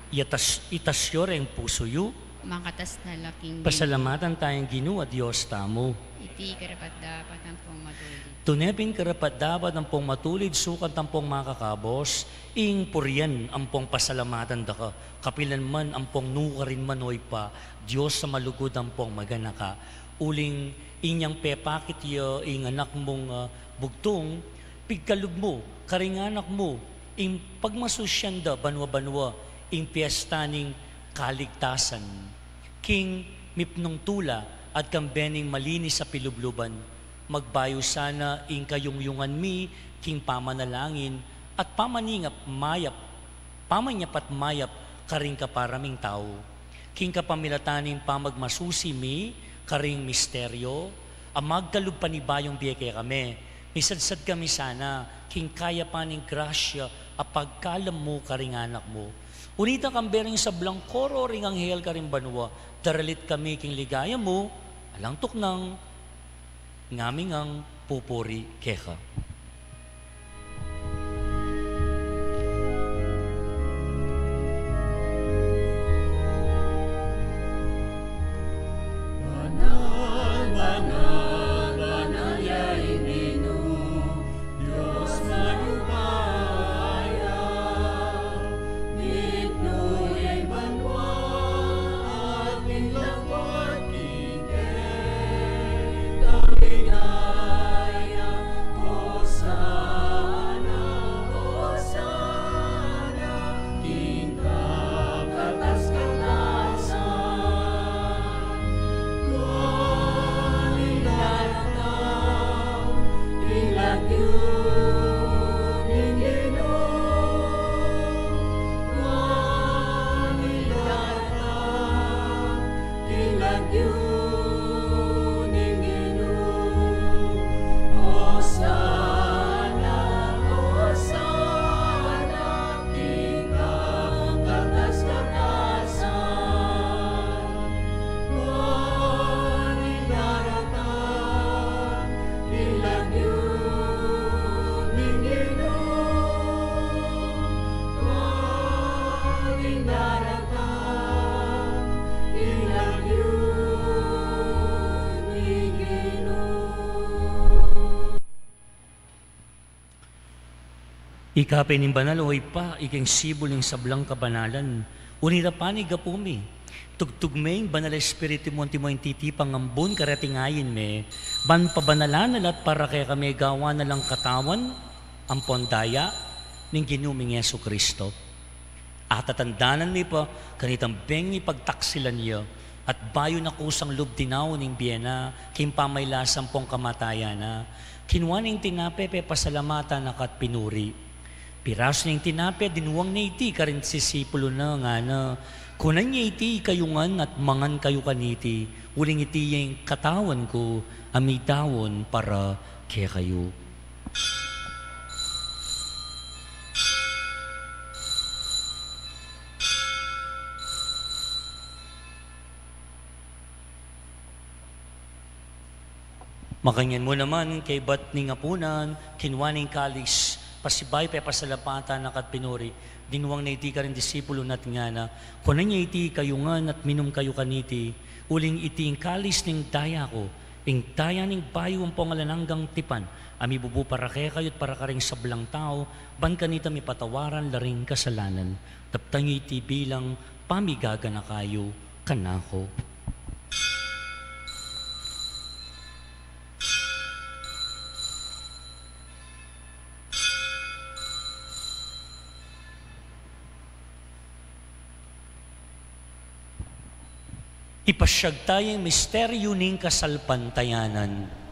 Itas, itas yu reng pusu yu. Makatas na la king Ginu. Pasalamatan taya ing Ginu a Dios tamu. Iti karapat-dapat ampong matulid. Tune pin karapat-dapat ampong matulid, sukat ampong makakabus, ing purian ampong pasalamatan da ka, kapilan man ampong nukarin man, o Ibpa, Dios a malugud ampong maganaka. Uling inyang pepakit ya ing anak mung, ah, bugtung, pigkalub mu karing anak mu ing pagmasusyan da banua-banua ing piesta ning kaligtasan. King mipnung tula at kambe ning malinis a pilubluban, magbayu sana ing kayungyungan mi king pamanalangin at pamanyap mayap, pamanyap at mayap karing kapara ming tau. King kapamilatan ning pamagmasusi mi karing misteryo a magkalub panibayung bie kekami, misadsad kami sana king kayapan ning grasya a pagkalam mu karing anak mu. Unita kambe ring sablang koro ring anghel karing banua, daralit kami king ligaya mu, alang tuknang, ngami ngang pupuri keka. Banal, banal, banal ya ing Ginu, Dios mayupaya, mitmu ya ing banua at ing lagyu king kekang ligaya. Hosana, Hosana, king kakatas-katasan. Nuan ing daratang king lagyu ning Ginu? Nuan ing daratang king lagyu ning Ginu? Hosana, Hosana, king kakatas-katasan. Nuan ing daratang king lagyu ning Ginu? Nuan ing daratang king lagyu ning Ginu? Ika pin ing banal, o Ibpa, ika ing sibul ning sablang kabanalan. Unita pa ning gapu mi, tugtug me ing Banal a Espiritu mu antimo ing titipang ambun kareting ain me, ban pabanalan na la at para kekami gawan na lang katawan ampon daya ning Ginu ming Jesucristo. Atatandanan mi pa kanitang bengi pagtaksilan ya, at bayu na kusang lub dinaun ing bie na king pamailas ampong kamatayan na, kinua ne ing tinape, pepasalamatan na ka at pinuri. Pirasu ne ing tinape, dinuang ne iti karing disipulu na, ngana, kunan ye iti ikayu ngan at mangan kayu kaniti, uling iti ya ing katawan ku a midaun para kekayu. Makanyan mu naman, kaybat ning apunan, kinua ne ing kalis, pasibayu pepasalamatan na ka at pinuri, dinuang ne iti karing disipulu na at ngana, kunan ye iti ikayu ngan at minum kayu kaniti, uling iti ing kalis ning daya ku, ing daya ning bayu ampong alang anggang tipan, a mibubu para kekayu at para karing sablang tau, ban kanita mipatawaran la ring kasalanan. Daptan yu iti bilang pamigaganaka yu kanaku. Ipasyag taya ing misteryu ning kasalpantayanan.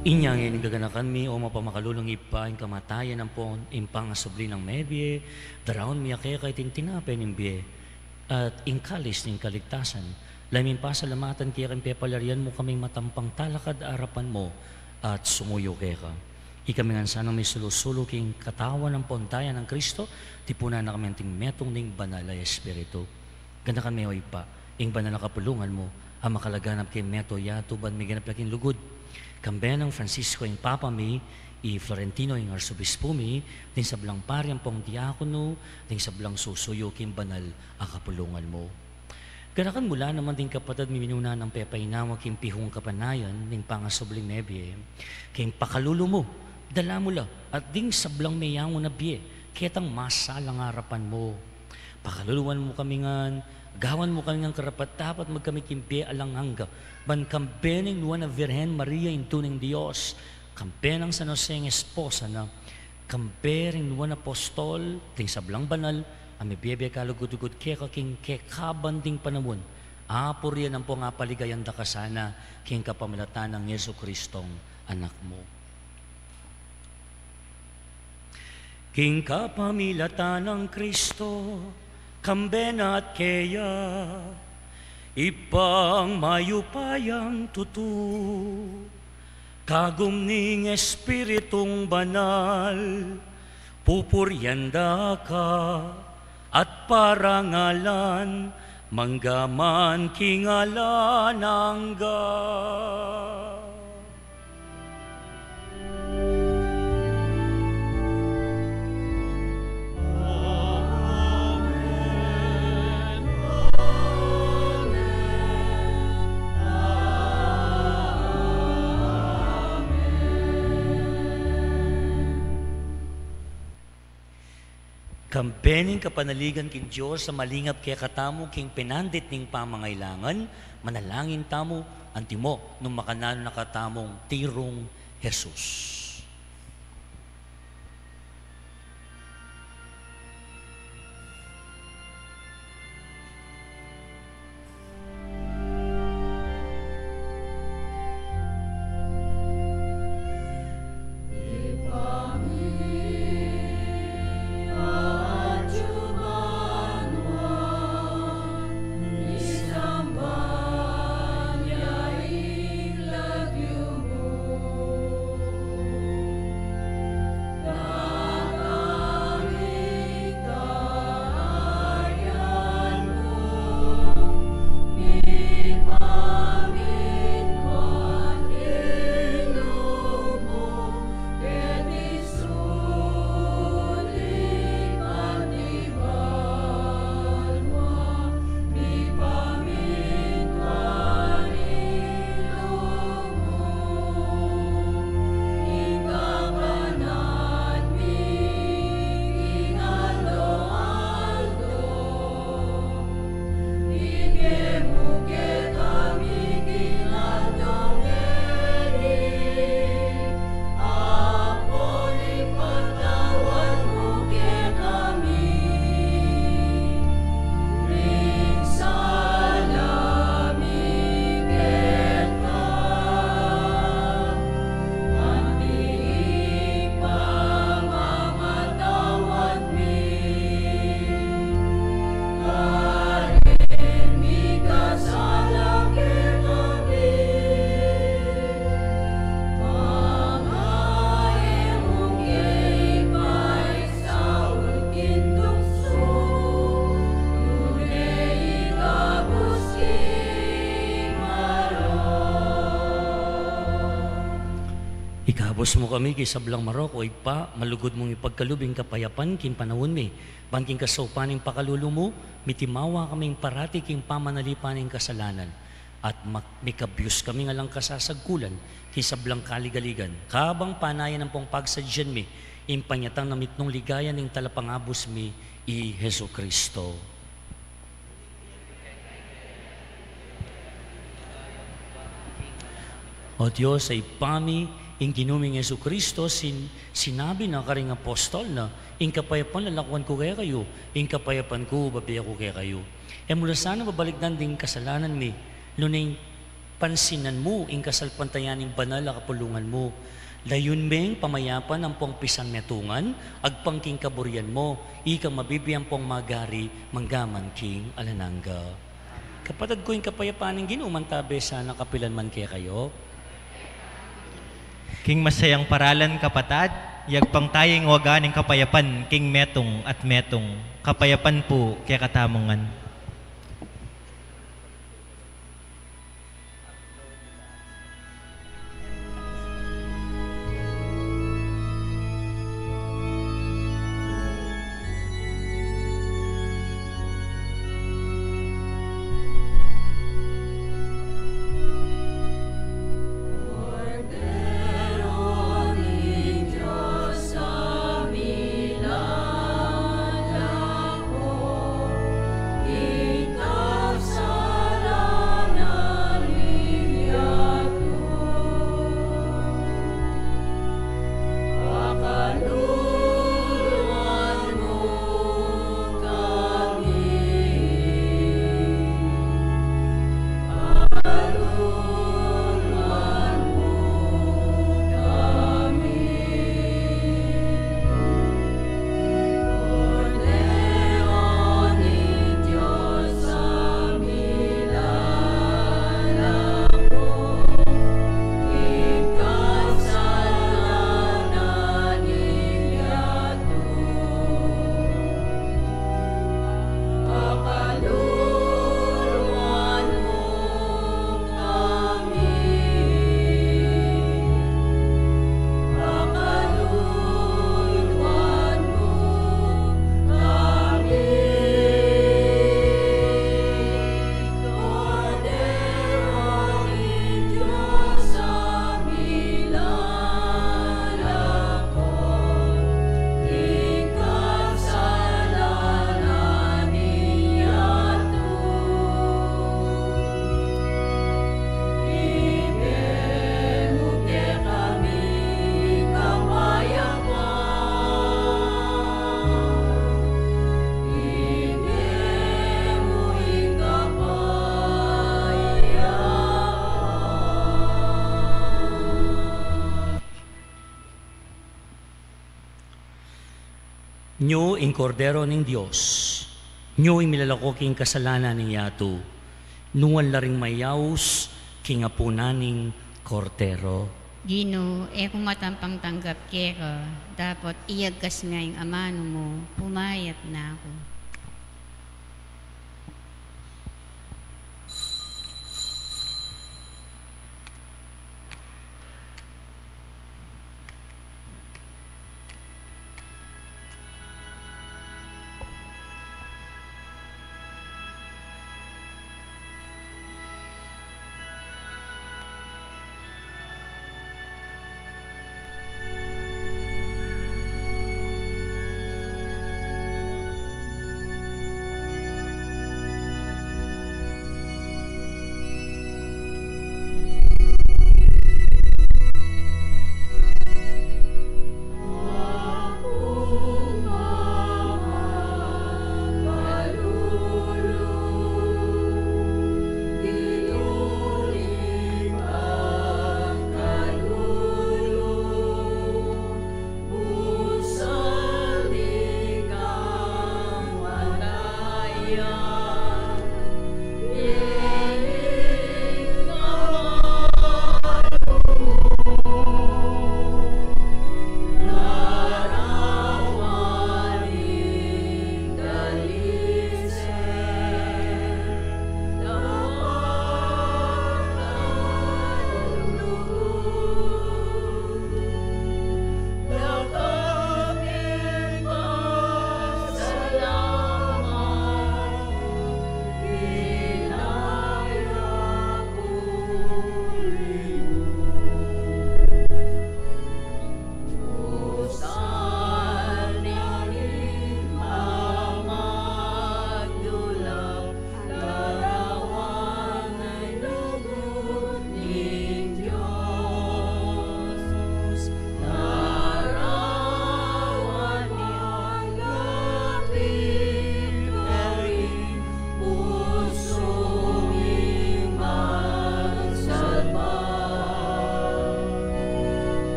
Inya ngeni gaganakan mi, o mapamakalulung Ibpa, ing kamatayan ampon ing pangasubli nang mebie, daraun mi keka iting tinape ning bie at ing kalis ning kaligtasan. Lalu ming pasalamatan keka king pepalarian mu kaming matampang talakad arapan mu at sumuyu keka. Ikami ngan sanang misulu-sulu king katawan ampon daya nang Kristo, tipunan na kami anting metung ning Banal a Espiritu. Ganakan me, o Ibpa, ing banal a kapulungan mu, a makalaganap king meto yatu ban miganap la king lugud. Kambe nang Francisco ing Papa mi, i Florentino ing Arsobispu mi, ding sablang pari ampong diakono, ding sablang susuyu king banal a kapulungan mu. Ganakan mu la naman ding kapatad mi minuna nang pepainawa king pihung kapanayan ning pangasubling mebie, king pakalulu mu, dala mu la, at ding sablang meyangu na bie, ketang masalang arapan mu. Pakaluluan mu kami ngan, gawan mu kami ngan karapat-dapat magkamit king bie alang angga, ban kambe ning nuan a Virgen Maria, Indu ning Dios, kambe nang San Jose ing esposa na, kambe ring nuan a apostol, ding sablang banal, a mibie-bie kalugud-lugud keka king kekaban ding panaun, apurian ampong apaligayan da ka sana, king kapamilatan nang Jesucristong Anak mu. King kapamilatan nang Kristo, kambe na at keya, Ibpang mayupayang tutu, kagum ning Espiritung Banal, pupurian da ka at parangalan, mangga man king alang angga. Kambe ning kapanaligan king Dios a malingap kekatamu king pinandit ning pamangailangan, manalangin tamu, antimo nung makananu na katamung tirung Jesus. Ikabus mu kami king sablang marok, O Ibpa, malugud mung ipagkalub ing kapayapan king panaun mi. Ban king kasaupan ning pakalulu mu, mitimawa kaming parati king pamanalipan ning kasalanan, at mak-, mikabyus kaming alang kasasagkulan king sablang kaligaligan, kabang panayan ampong pagsadyan mi ing panyatang na mitmung ligaya ning Talapangabus mi, i Jesucristo. O Dios, a Ibpa mi, ing Ginu ming Jesucristo, sin-, sinabi na karing apostol na, "Ing kapayapan lalakwan ku kekayu, ing kapayapan ku bibie ku kekayu." E mu la sana babalikdan ding kasalanan mi, nune pansinan mu ing kasalpantayan ning banal a kapulungan mu. Layun meng pamayapan ampong pisanmetungan, agpang king kaburian mu, ikang mabibie ampong magari mangga man king alang angga. Kapatad ku, ing kapayapan ning Ginu mantabe sana kapilan man kekayu. King masayang paralan, kapatad, yagpang taya ing waga ning kapayapan king metung at metung. Kapayapan pu kekatamu ngan. Nyo ing Kordero ning Dios, nyo ing milalako king kasalanan ning yatu. Nuan la ring mayaus king apunan ning Kordero. Ginu, e ku matampang tanggap keka, dapot iyagkas me ing amanu mu, pumayap na ku.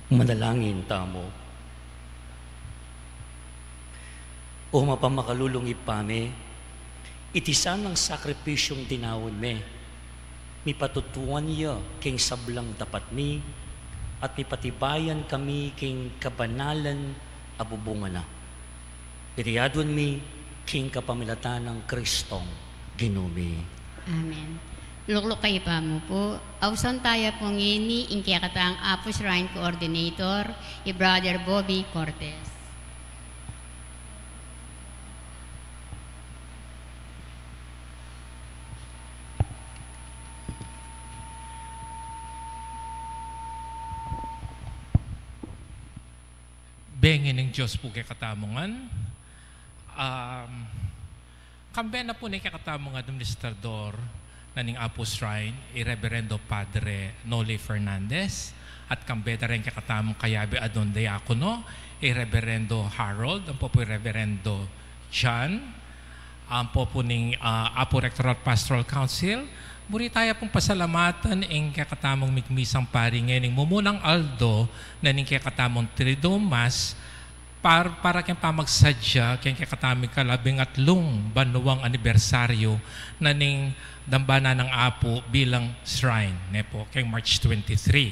Manalangin tamu. O mapamakalulung Ibpa mi, iti sanang sakripisyung dinaun mi, mipatutuan ya king sablang dapat mi, at mipatibayan kami king kabanalan a bubungan na. Iti adwan mi king kapamilatan nang Kristong Ginu mi. Amen. Lukluk kayu pa mu pu. Ausan taya pu ngeni ing kekatang Apo Shrine Coordinator, i Brother Bobby Cortez. Bengi ning Dios pu kekatamu ngan. Um, kambe na pu ning kekatamu ngan administrador na ning Apo Shrine, i Reverendo Padre Noli Fernandez, at kambe da ring kekatamung kayabe a don diakono, i Reverendo Harold, ampo pu i Reverendo John, ampo pu ning, ah, Apo Rectoral Pastoral Council. Buri taya pung pasalamatan ing kekatamung migmisang pari ngening mumunang aldo na ning kekatamung Triduum Mass, par-, para keng pamagsadya keng kekatamung ikalabing atlung banwang anibersaryu na ning Dambana nang Apu bilang shrine, ne pu, keng March twenty-three.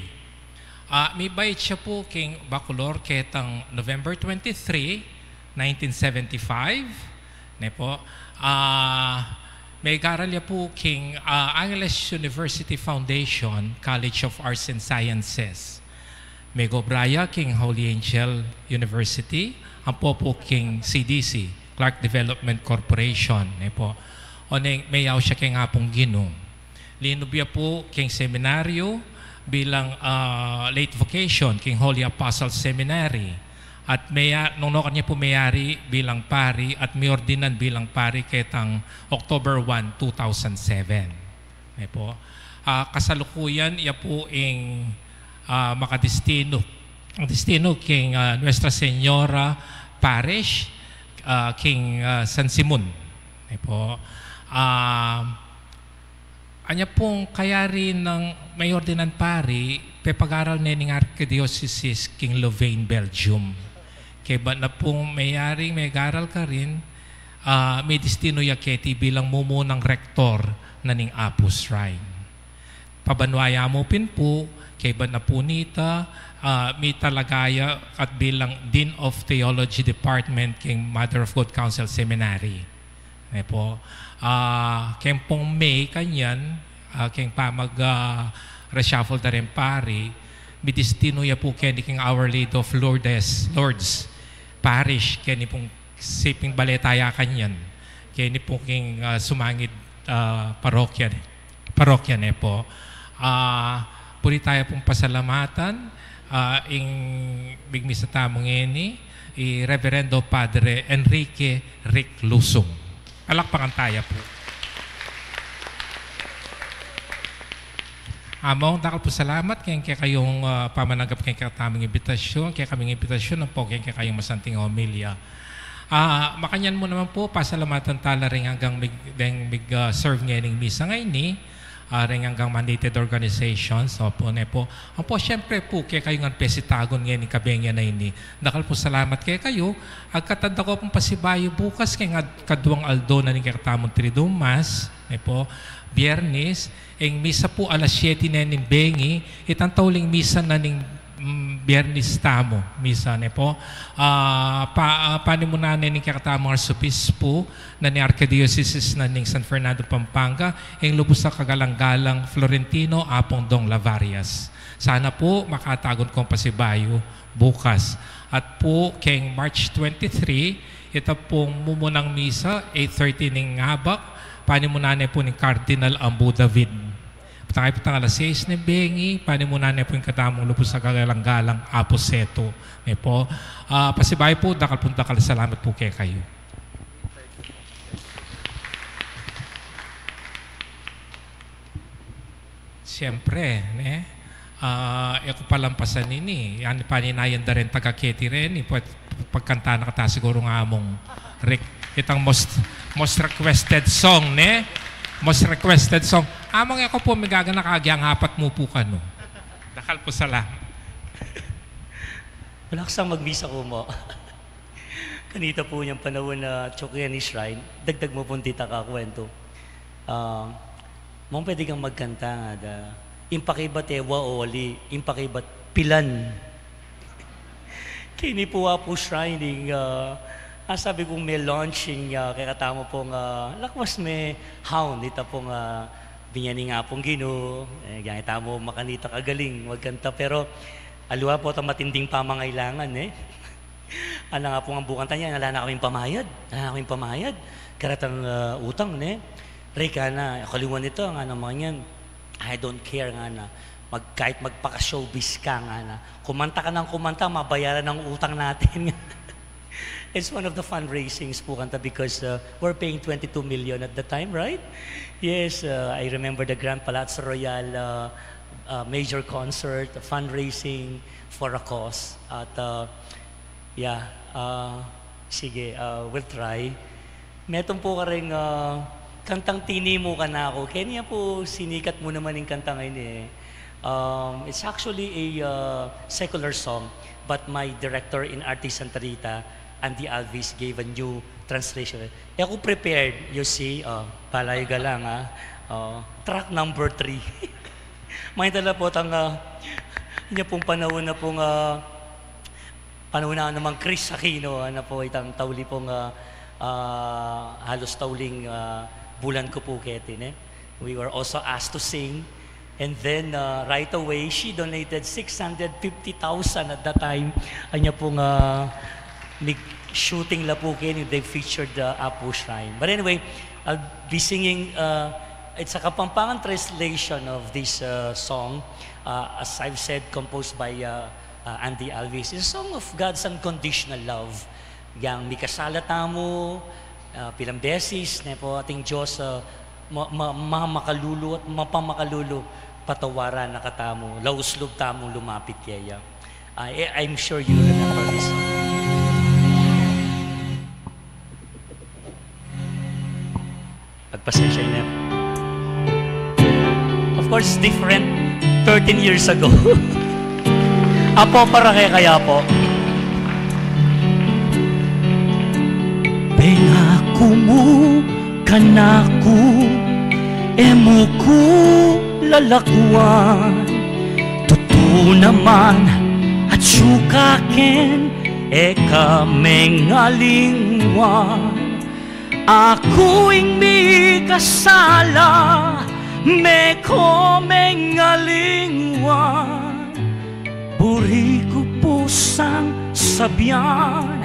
Ah, mibait ya pu keng Bacolor ketang November twenty-three, nineteen seventy-five, ne pu. Ah, megaral ya pu keng, ah, Angeles University Foundation, College of Arts and Sciences. Megobra ya keng Holy Angel University, ampo pu keng C D C, Clark Development Corporation, ne pu. Oneng meyaus ya keng Apung Ginu. Linub ya pu keng seminaryu bilang, ah, late vocation keng Holy Apostles Seminary. At meya-, nung nukarin ya pu meyari bilang pari at miordinan bilang pari ketang October one, two thousand seven. Ne pu. Ah, kasalukuyan ya pu ing, ah, makadestinu. Ang destinu keng, ah, Nuestra Señora Parish, ah, keng, ah, San Simon. Ne pu. Ah, Anya pung kayari nang meordinan pari, pepagaral ne ning Arkidiosesis king Louvain, Belgium. Kaybat na pung meyari, megaral karin, ah, midestinu ya keti bilang mumunang rektor na ning Apu Shrine. Pabanua ya mu pin pu, kaybat na pu nita, ah, mitalaga ya at bilang Dean of Theology Department king Mother of God Counsel Seminary. Ne pu. Ah, keng pung May kanyan, ah, keng pamag, ah, reshuffle da ring pari, midestinu ya pu keni king Our Lady of Lourdes, Lourdes Parish, keni pung siping baleta ya kanyan. Keni pu king, ah, sumangid, ah, parokya, parokya, ne pu. Ah, puri taya pung pasalamatan, ah, ing migmisa tamu ngeni, i Reverendo Padre Enrique Rick Lusung. Palakpakan taya pu. Among, dakal pu salamat keng kekayung, ah, pamananggap keng kekatamung imbitasyon, kekaming imbitasyon, ampo keng kekayung masanting homilya. Ah, makanyan mu naman pu, pasalamatan tala ring anggang mig-, deng mig, ah, serve ngening misa ngeni, ah, ring anggang mandated organizations, opu, ne pu. Ampo, siyempre pu, kekayu ngan pesitagun ngening kabengi a ini. Dakal pu salamat kekayu. Agkatanda ku pung pasibayu bukas keng ad-, kaduang aldo na ning kekatamung Triduum Mass, ne pu, Biyernes, ing misa pu alas siyete ne ning bengi, itang tauling misa na ning, mm, Biyernes tamu, misa, ne pu. Ah, pa-, ah, panimunan ne ning kekatamung Arsobispo na ning Arkidiosesis na ning San Fernando, Pampanga, ing lubus a kagalang-galang Florentino Apung Dong Lavarias. Sana pu makatagun kung pasibayu bukas. At pu keng March twenty-three, ita pung mumunang misa, eight thirty ning abak, panimunan ne pu ning Cardinal Ambu David. Patang, patang alas seis ning bengi, panimunan ne pu ing katamung lubus a kagalang-galang Apu Setu. Ne pu. Ah, pasibayu pu, dakal pung dakal a salamat pu kekayu. Siyempre, ne? Ah, e ku palampasan ini. Yan, paninayan da ring taga-keti reni. Pag-, pagkanta na kata siguru ngamung rek-, itang most, most requested song, ne? Most requested song. Among e ku pu migaganaka, agyang apat mu pu kanu. Dakal pu salamat. Wala kasang magmisa ku mo. Kanita pu inyang panaun a Chokeni Shrine, dagdag mu pung ditak a kuwentu. Ah, mung pwede kang magkanta nga da, ing pakibat e wa oli, ing pakibat pilan. Keni pu Apu Shrine ing, ah, ah, sabi kung me-launch ing, ah, kekatamu pung, ah, lakwas me hound, ita pung, ah, binye ning Apung Ginu, e, gaya tamu makanita kagaling magkanta, pero aliwa pu itang matinding pamangailangan, e. Ala nga pung ambukan ta niyan, ala na kaming pamayad, ala na kaming pamayad. Karetang, ah, utang, ne? Rika na, kaliwan ita, ngana, makanyan, "I don't care," ngana. Mag-, kahit magpaka-showbiz ka, ngana. Kumanta ka nang kumanta, mabayaran ang utang natin. It's one of the fundraisings pu kanta because, uh, we're paying twenty-two million at the time, right? Yes, uh, I remember the Grand Palazzo Royal, uh, uh, major concert, fundraising for a cause. At, uh, yeah, uh, sige, uh, we'll try. Metung pu karing, ah, kantang Tinimu Ka Na Ku. Keni ya pu sinikat mu naman ing kantang ini, e. Um, it's actually a, ah, secular song, but my director in Arte Santa Rita, Andy Alvis, gave a new translation. E ku prepared, you see. Ah, palayu ka lang, ha. Ah, track number three. Makanyan tala pu itang, ah, inya pung panaun na pung, ah, panaun na namang Chris Aquino, ana pu itang tauli pung, ah, ah, halos tauling, ah, bulan ku pu keti, ne? We were also asked to sing. And then, ah, right away, she donated six hundred fifty thousand at that time. Anya pung, ah, mig-shooting la pu keni, they featured, ah, Apu Shrine. But anyway, I'll be singing, ah, it's a Kapampangan translation of this, ah, song. Ah, as I've said, composed by, ah, uh, Andy Alvis. It's a song of God's unconditional love. Yang mikasala tamu, uh, pilang beses, ne pu, ating Diyos, uh, ma-, ma-, mamakalulu at mapamakalulu patawaran na katamu, laus lub tamu lumapit keya. Uh, I-, I'm sure you remember this. Pagpasensya na. Of course, it's different. Thirteen years ago. Apo, para kaya po. Pengaku mu kanaku, e mu ku lalakwan. Tutu naman, atyu ka ken, e ka mengalingwan. Aku ing mikasala, me ko mengalingwan. Buri ku pu sang sabian,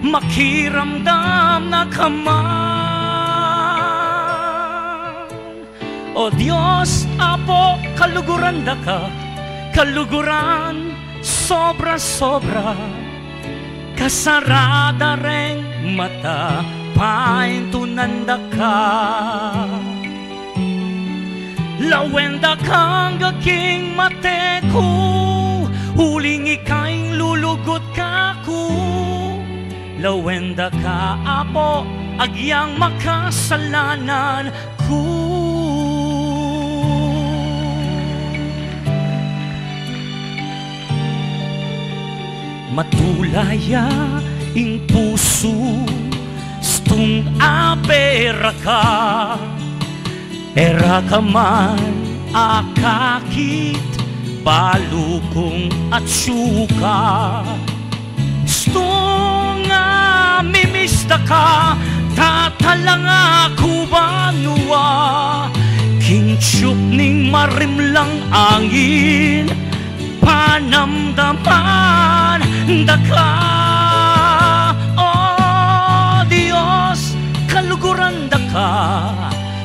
makiramdam na ka man. O Dios, Apo, kaluguran da ka, kaluguran sobra-sobra. Kasarada reng mata, paintunan da ka. Lawen da ka angga king mate ku, uling ika ing lulugut kaku. Lawen da ka, Apo, agyang makasalanan ku. Matula ya ing pusu, stung abera ka. E ra ka man akakit, balu kung atyu ka. Stung a mimis da ka, tatalanga ku banua, king tiup ning marimlang angin, panamdaman da ka. O Dios, kaluguran da ka,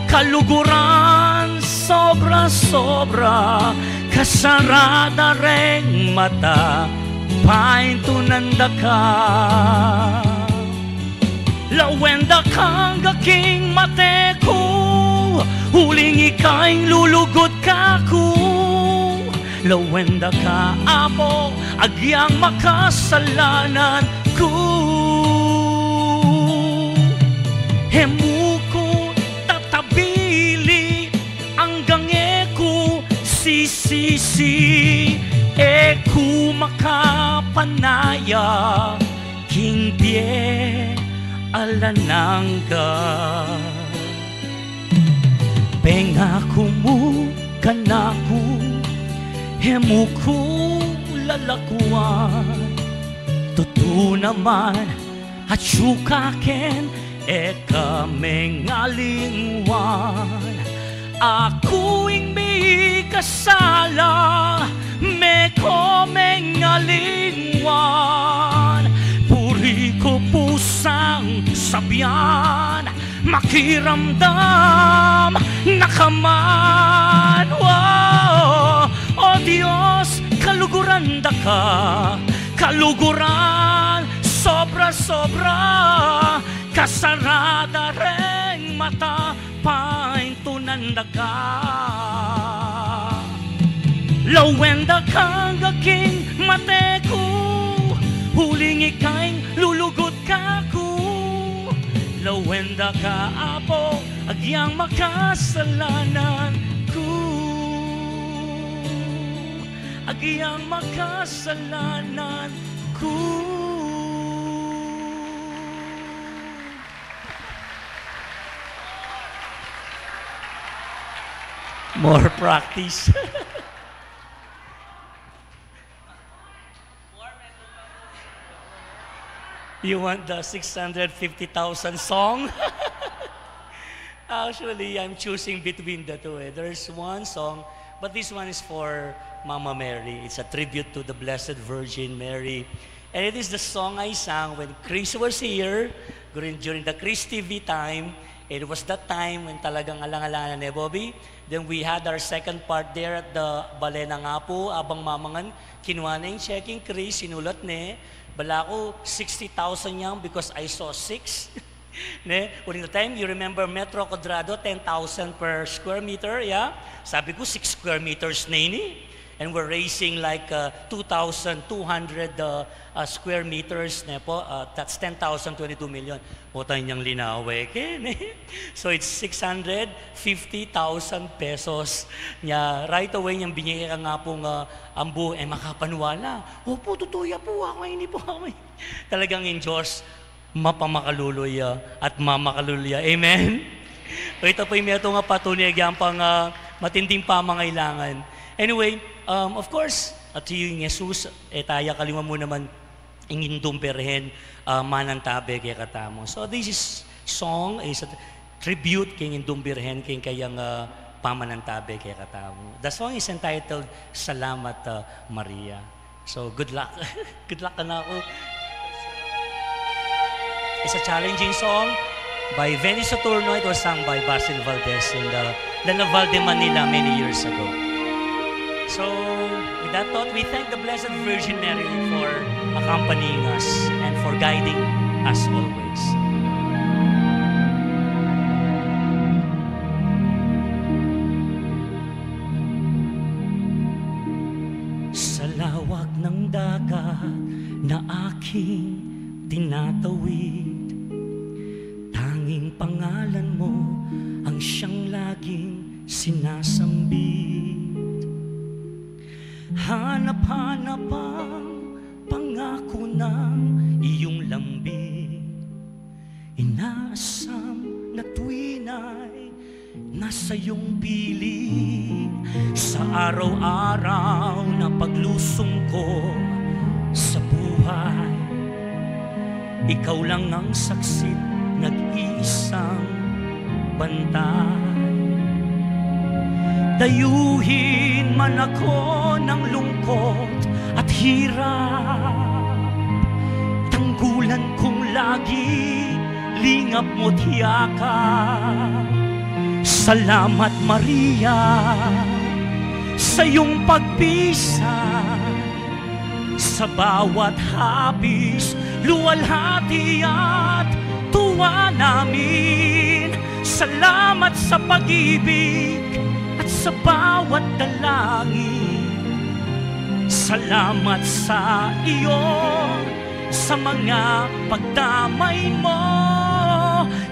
kaluguran sobra-sobra, kasarada reng mata, paintunan da ka. Lawen da ka angga king mate ku, uling ika ing lulugut kaku. Lawen da ka, Apo, agyang makasalanan ku. E mu ku tatabili anggang e ku sisisi, E ku makapanaya king bie alang angga. Pengaku mu kanaku, e mu ku lalakuan. Tutu naman, atyu ka ken e ka mengalingwan. Aku ing mikasala, me ko mengalingwan. Buri ku pu sang sabian, makiramdam na ka man. O, o Dios, kaluguran da ka, kaluguran sobra-sobra. Kasarada reng mata, paintunan da ka. Lawen da kang aking mate ku, uling ika ing lulugud kaku. Lawen da ka, Apo, agyang makasalanan ku. Agyang makasalanan ku. More practice. You want the six hundred fifty thousand song? Actually, I'm choosing between the two, eh. There's one song, but this one is for Mama Mary. It's a tribute to the Blessed Virgin Mary. And it is the song I sang when Chris was here during, during the Chris T V time. It was that time when talagang alang-alang na, eh, Bobby. Then we had our second part there at the Bale ng Apu, abang mamangan, kinuha na yung checking, Chris, sinulat ne. Bala ku, sixty thousand yang because I saw six. Ne? Uling the time, you remember Metro Cuadrado, ten thousand per square meter, yeah? Sabi ku, six square meters na ini. And we're raising like, uh, two thousand two hundred, uh, uh, square meters, ne po? Uh, that's ten thousand twenty-two million. Pota nyang linawe ke, ne? So it's six hundred fifty thousand pesos. Nya, right away, nyang binye kang Apu, uh, ambu, e makapanwala. Opu, tutu ya pu, aku ini pu, aku ini. Talagang in Diyos, mapamakalulu ya at mamakalulu ya. Amen? O, ita pu ing metung a patunay agyang pang, ah, matinding pamangailangan. Anyway, um, of course, atyu ing Jesus, e ta ya kaliwa mu naman ing Indung Birhen, ah, manantabe kekatamu. So this is, song is a tribute king Indung Birhen, king kayang, ah, pamanantabe kekatamu. The song is entitled Salamat, ah, Maria. So, good luck. Good luck kanaku. It's a challenging song by Venny Saturno. It was sung by Basil Valdez in the La Naval de Manila many years ago. So, with that thought, we thank the Blessed Virgin Mary for accompanying us and for guiding us always. Sa lawak ng dagat na aking tinatawid, tanging pangalan mo ang siyang laging sinasambit. Hanap-hanap ang pangako ng iyong lambing. Inaasam na tuwina'y nasa iyong piling sa araw-araw na paglusong ko sa buhay. Ikaw lang ang saksi't nag-iisang bantay. Dayuhin man ako ng lungkot at hirap, tanggulan kong lagi lingap mo't yakap. Salamat, Maria, sa iyong pagbisay sa bawat hapis, luwalhati at tuwa namin. Salamat sa pag-ibig at sa bawat dalangin. Salamat sa iyo, sa mga pagdamay mo.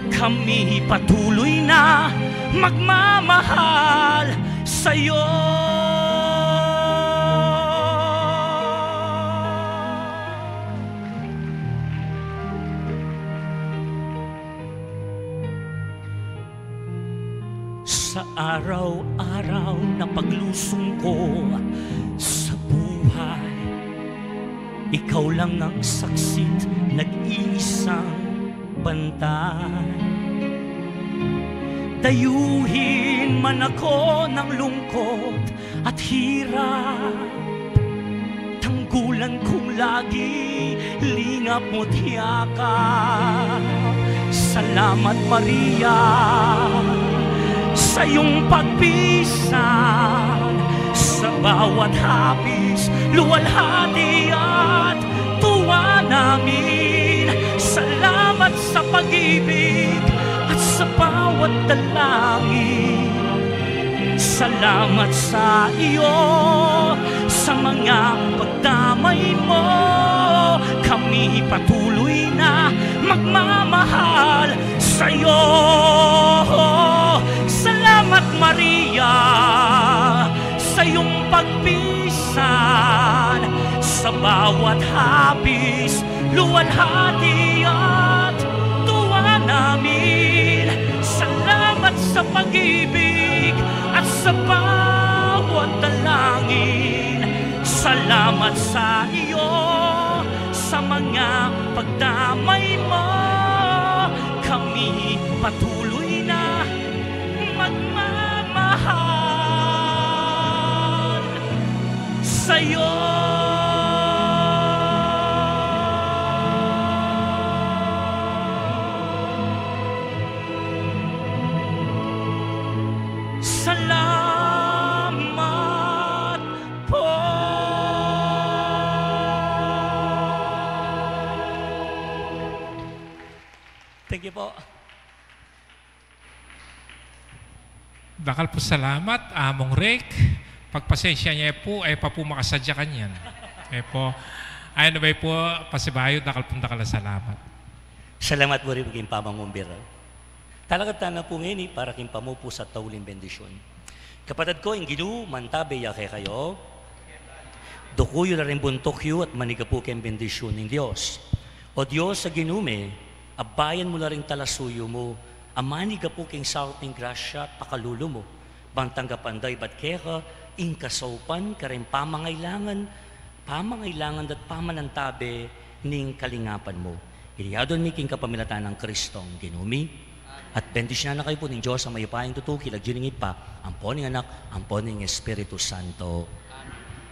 Kami patuloy na magmamahal sa'yo. Sa araw-araw na paglusong ko sa buhay, ikaw lang ang saksi't nag-iisang bantay. Dayuhin man ako ng lungkot at hirap, tanggulan kong lagi lingap mo't yakap. Salamat, Maria, sa iyong pagpisan sa bawat hapis, luwalhati at tuwa namin. Salamat sa pag-ibig at sa bawat dalangin. Salamat sa iyo, sa mga pagdamay mo. Kami patuloy na magmamahal sa iyo. Salamat, Maria, sa iyong pagpisan sa bawat hapis, luwalhati at tuwa namin. Salamat sa pag-ibig at sa bawat dalangin. Salamat sa iyo, sa mga pagdamay mo. Kami patuloy na magmamahal sa iyo. Salamat po. Thank you po. Dakal pung salamat, Among Rick. Pagpasensya ne pu, e pa pu makasadya kanyan. E pu, ayan na ba pu, pasibayu, dakal pung dakal a salamat. Salamat buri king pamangumbira. Talakad tana pu ngeni para king pamupus at tauling bendisyun. Kapatad ku, ing Ginu mantabe ya kekayu. Duku yu la ring buntuk yu at manigapu king bendisyun ning Dios. O Dios a Ginu mi, abayan mu la ring talasuyu mu, a manigapu king saup ning grasya at pakalulu mu, bang tanggapan da ibat keka ing kasaupan karing pamangailangan, pamangailangan da't pamanantabe ning kalingapan mu. Iti adwan mi king kapamilatan nang Kristong Ginu mi. At bendisyunan na kayu pu ning Dios a mayupayang tutu, king lagyu ning Ibpa, ampo ning Anak, ampo ning Espiritu Santo.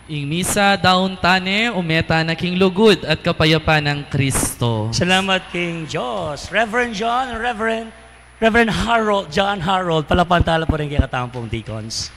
Ing misa daun tane, ume tana king lugud at kapayapan nang Kristo. Salamat king Dios. Reverend John, Reverend, Reverend Harold, John Harold, palakpakan tala pu ring kekatamung deacons.